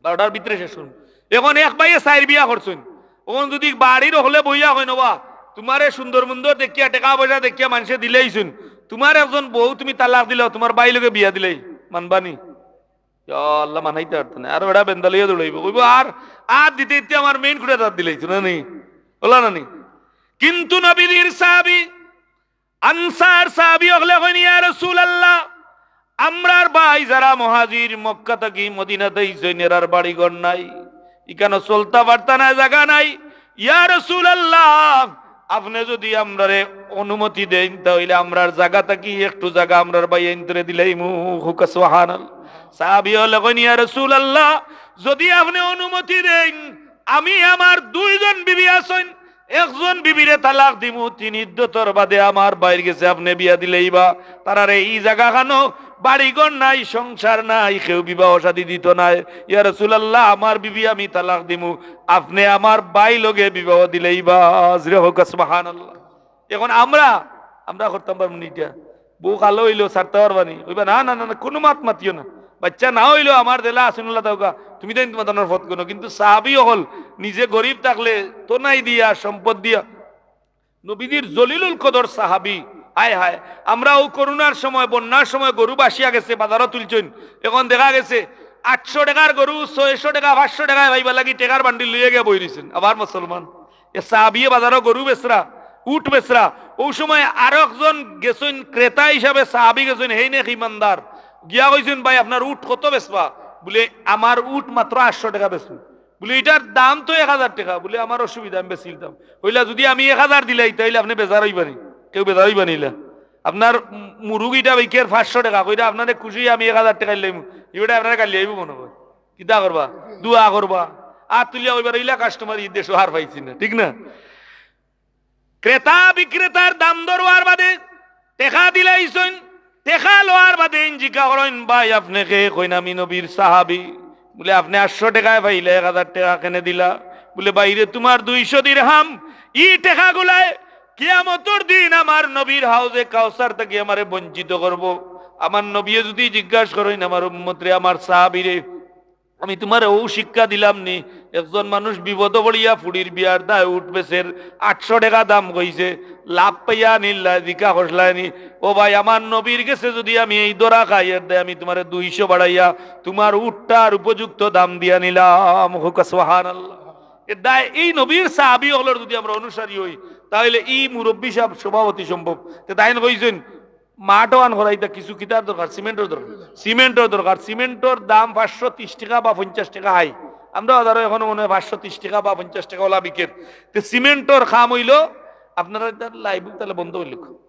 বারোটার ভিতরে শেষ করমু। অখন এক ভাইয়ে চাইর বিয়া করছইন। অখন যুদি বাড়ির অকলে বইয়া কইন, "ওবা, তুমারে সুন্দর মুন্দর দেখিয়া, টেকা পয়সা দেখিয়া মানষে দিলাইছইন, তুমার একজন বউ তুমি তালাক দিলাও, তুমার ভাই লগে বিয়া দিলাই, মানবানি?" ইয়া আল্লাহ, মানাইতা পারতা নায়। আর বেটা বেন্দা লইয়া দৌড়াইবো, কইবো, "আর, আর দিতে দিতে আমার মেইন খুঁটা তার দিলাইছো না নি?" অলা না নি? কিন্তু নবীজির সাহাবী আনসার সাহাবী অকলে কইন, "ইয়া রাসুলাল্লাহ, আমরার ভাই যারা মুহাজির মক্কা থাকি মদিনাত আইছইন, এরার বাড়ি ঘর নাই, ইখানো চলতা পারতা নায়, জাগা নাই। ইয়া রাসুলাল্লাহ, আপনে যুদি আমরারে অনুমতি দেইন, তা অইলে আমরার জাগা থাকি একটু জাগা আমরার ভাইয়াইন্তরে দিলাইমু।" কউক্কা সুবহানাল্লাহ। সাহাবী অকলে কইন, "ইয়া রাসুলাল্লাহ, যুদি আপনে অনুমতি দেইন, আমি আমার দুইজন বিবি আছইন, একজন বিবিরে তালাক দিমু, তিন ইদ্দতর বাদে আমার ভাইর গেছে আপনে বিয়া দিলাইবা। তারারে ই জাগাখানো বাড়ি ঘর নাই, সংসার নাই, কেউ বিবাহ শাদি দিতো নায়। ইয়া রাসুলাল্লাহ, আমার বিবি আমি তালাক দিমু, আপনে আমার ভাই লগে বিবাহ দিলাইবা।" জোরে কউক্কা সুবহানাল্লাহ। অখন আমরা, আমরা করতাম পারমু নি ইটা? বউ কালো অইলো, ছাড়তা পারবা নি? কইবা, "না, না, না, না, কুনু মাত মাতিও না। বাইচ্চা না অইলো, আমার যেলা আছইন অলা থাকউক্কা, তুমি তাইন তুমার তানর পথ গনো।" কিন্তু সাহাবী অকল নিজে গরিব থাকলে তনাই দিয়া, সম্পদ দিয়া, নবীজির জলিলুল কদর সাহাবী। হায় হায়, আমরা অউ করোনার সময়, বন্যার সময় গরু ভাসিয়া গেছে, বাজারো তুলছইন। অখন দেখা গেছে আটশো টেকার গরু ছয়শো টেকা, পাঁচশো টেকায় পাইবার লাগি টেকার বান্ডিল লইয়া গিয়া বই রইছইন। আবার মুসলমান। এ সাহাবিয়ে বাজারো গরু বেচরা, উট বেচরা। অউ সময় আরক জন গেছইন, ক্রেতা হিসাবে সাহাবি গেছইন, হেইন এক ইমানদার। গিয়া কইছইন, "ভাই, আপনার উট কত বেচবা?" বুলে, "আমার উট মাত্র আটশো টেকা বেচমু।" বুলে, "ইটার দাম তো এক হাজার টেকা।" বুলে, "আমার অসুবিধা, আমি বেচিলতাম।" কইলা, "যুদি আমি এক হাজার দিলাই, তাইলে আপনে বেজার অইবা নি?" কেউ বেজার অইবা নি ইলা? আপনার মুরুগ ইটা বিকের পাঁচশো টেকা, কইরা আপনারে খুশি আমি এক হাজার টেকা দিলাইমু, ইবারে আপনারে গালি আইবো মনে কয়। কিতা করবা? দোয়া করবা। আর তুলিয়া কইবার ইলা কাস্টমার ই দেশো আর পাইছি না, ঠিক না? ক্রেতা বিক্রেতার দাম দর অওয়ার বাদে টেকা দিলাইছইন, টেকা লওয়ার বাদে ইন জিকা করইন, "ভাই, আপনে কে?" কইন, "আমি নবীর সাহাবী।" বুলে, "আপনে আটশো টেকায় পাইলা, এক হাজার টেকা কেনে দিলা?" বুলে, "ভাইরে, তুমার দুইশো দিরহাম, ই টেকাগুলায় কিয়ামতর দিন আমার নবীর হাউজে কাউসার থাকি আমারে বঞ্চিত করবো। আমার নবীয়ে যুদি জিজ্ঞাস করইন আমার উম্মতরে, আমার সাহাবীরে, আমি তুমারে অউ শিক্ষা দিলাম নি, একজন মানুষ বিপদো পড়িয়া ফুড়ির বিয়ার দায় উট বেচের, আটশো টেকা দাম কইছে, লাভ পাইয়া আনিল্লায়, জিকা করছলায় নি, 'ও ভাই, আমার নবীর গেছে যুদি আমি এই ধরা খাই, এর দায় আমি তুমারে দুইশো বাড়াইয়া তুমার উটটার উপযুক্ত দাম দিয়া নিলাম।'" কউক্কা সুবহানাল্লাহ। এর দায় এই নবীর সাহাবী অকলর যুদি আমরা অনুসারী অই, তাইলে ই মুরব্বি সাব সভাপতি সম্ভব। তে তাইন কইছইন, মাঠ অখান করাইতা কিছু কিতার দরকার? সিমেন্টর দরকার। সিমেন্টর দরকার। সিমেন্টর দাম পাঁচশো তিরিশ টেকা বা পঞ্চাশ টেকা হাই। আমরা বাজারো অখনো মনে অয় পাঁচশো তিরিশ টেকা বা পঞ্চাশ টেকা অলা বিকের। তে সিমেন্টর কাম অইলো, আপনারা ইটা live তাইলে বন্ধ করিলাউক্কা।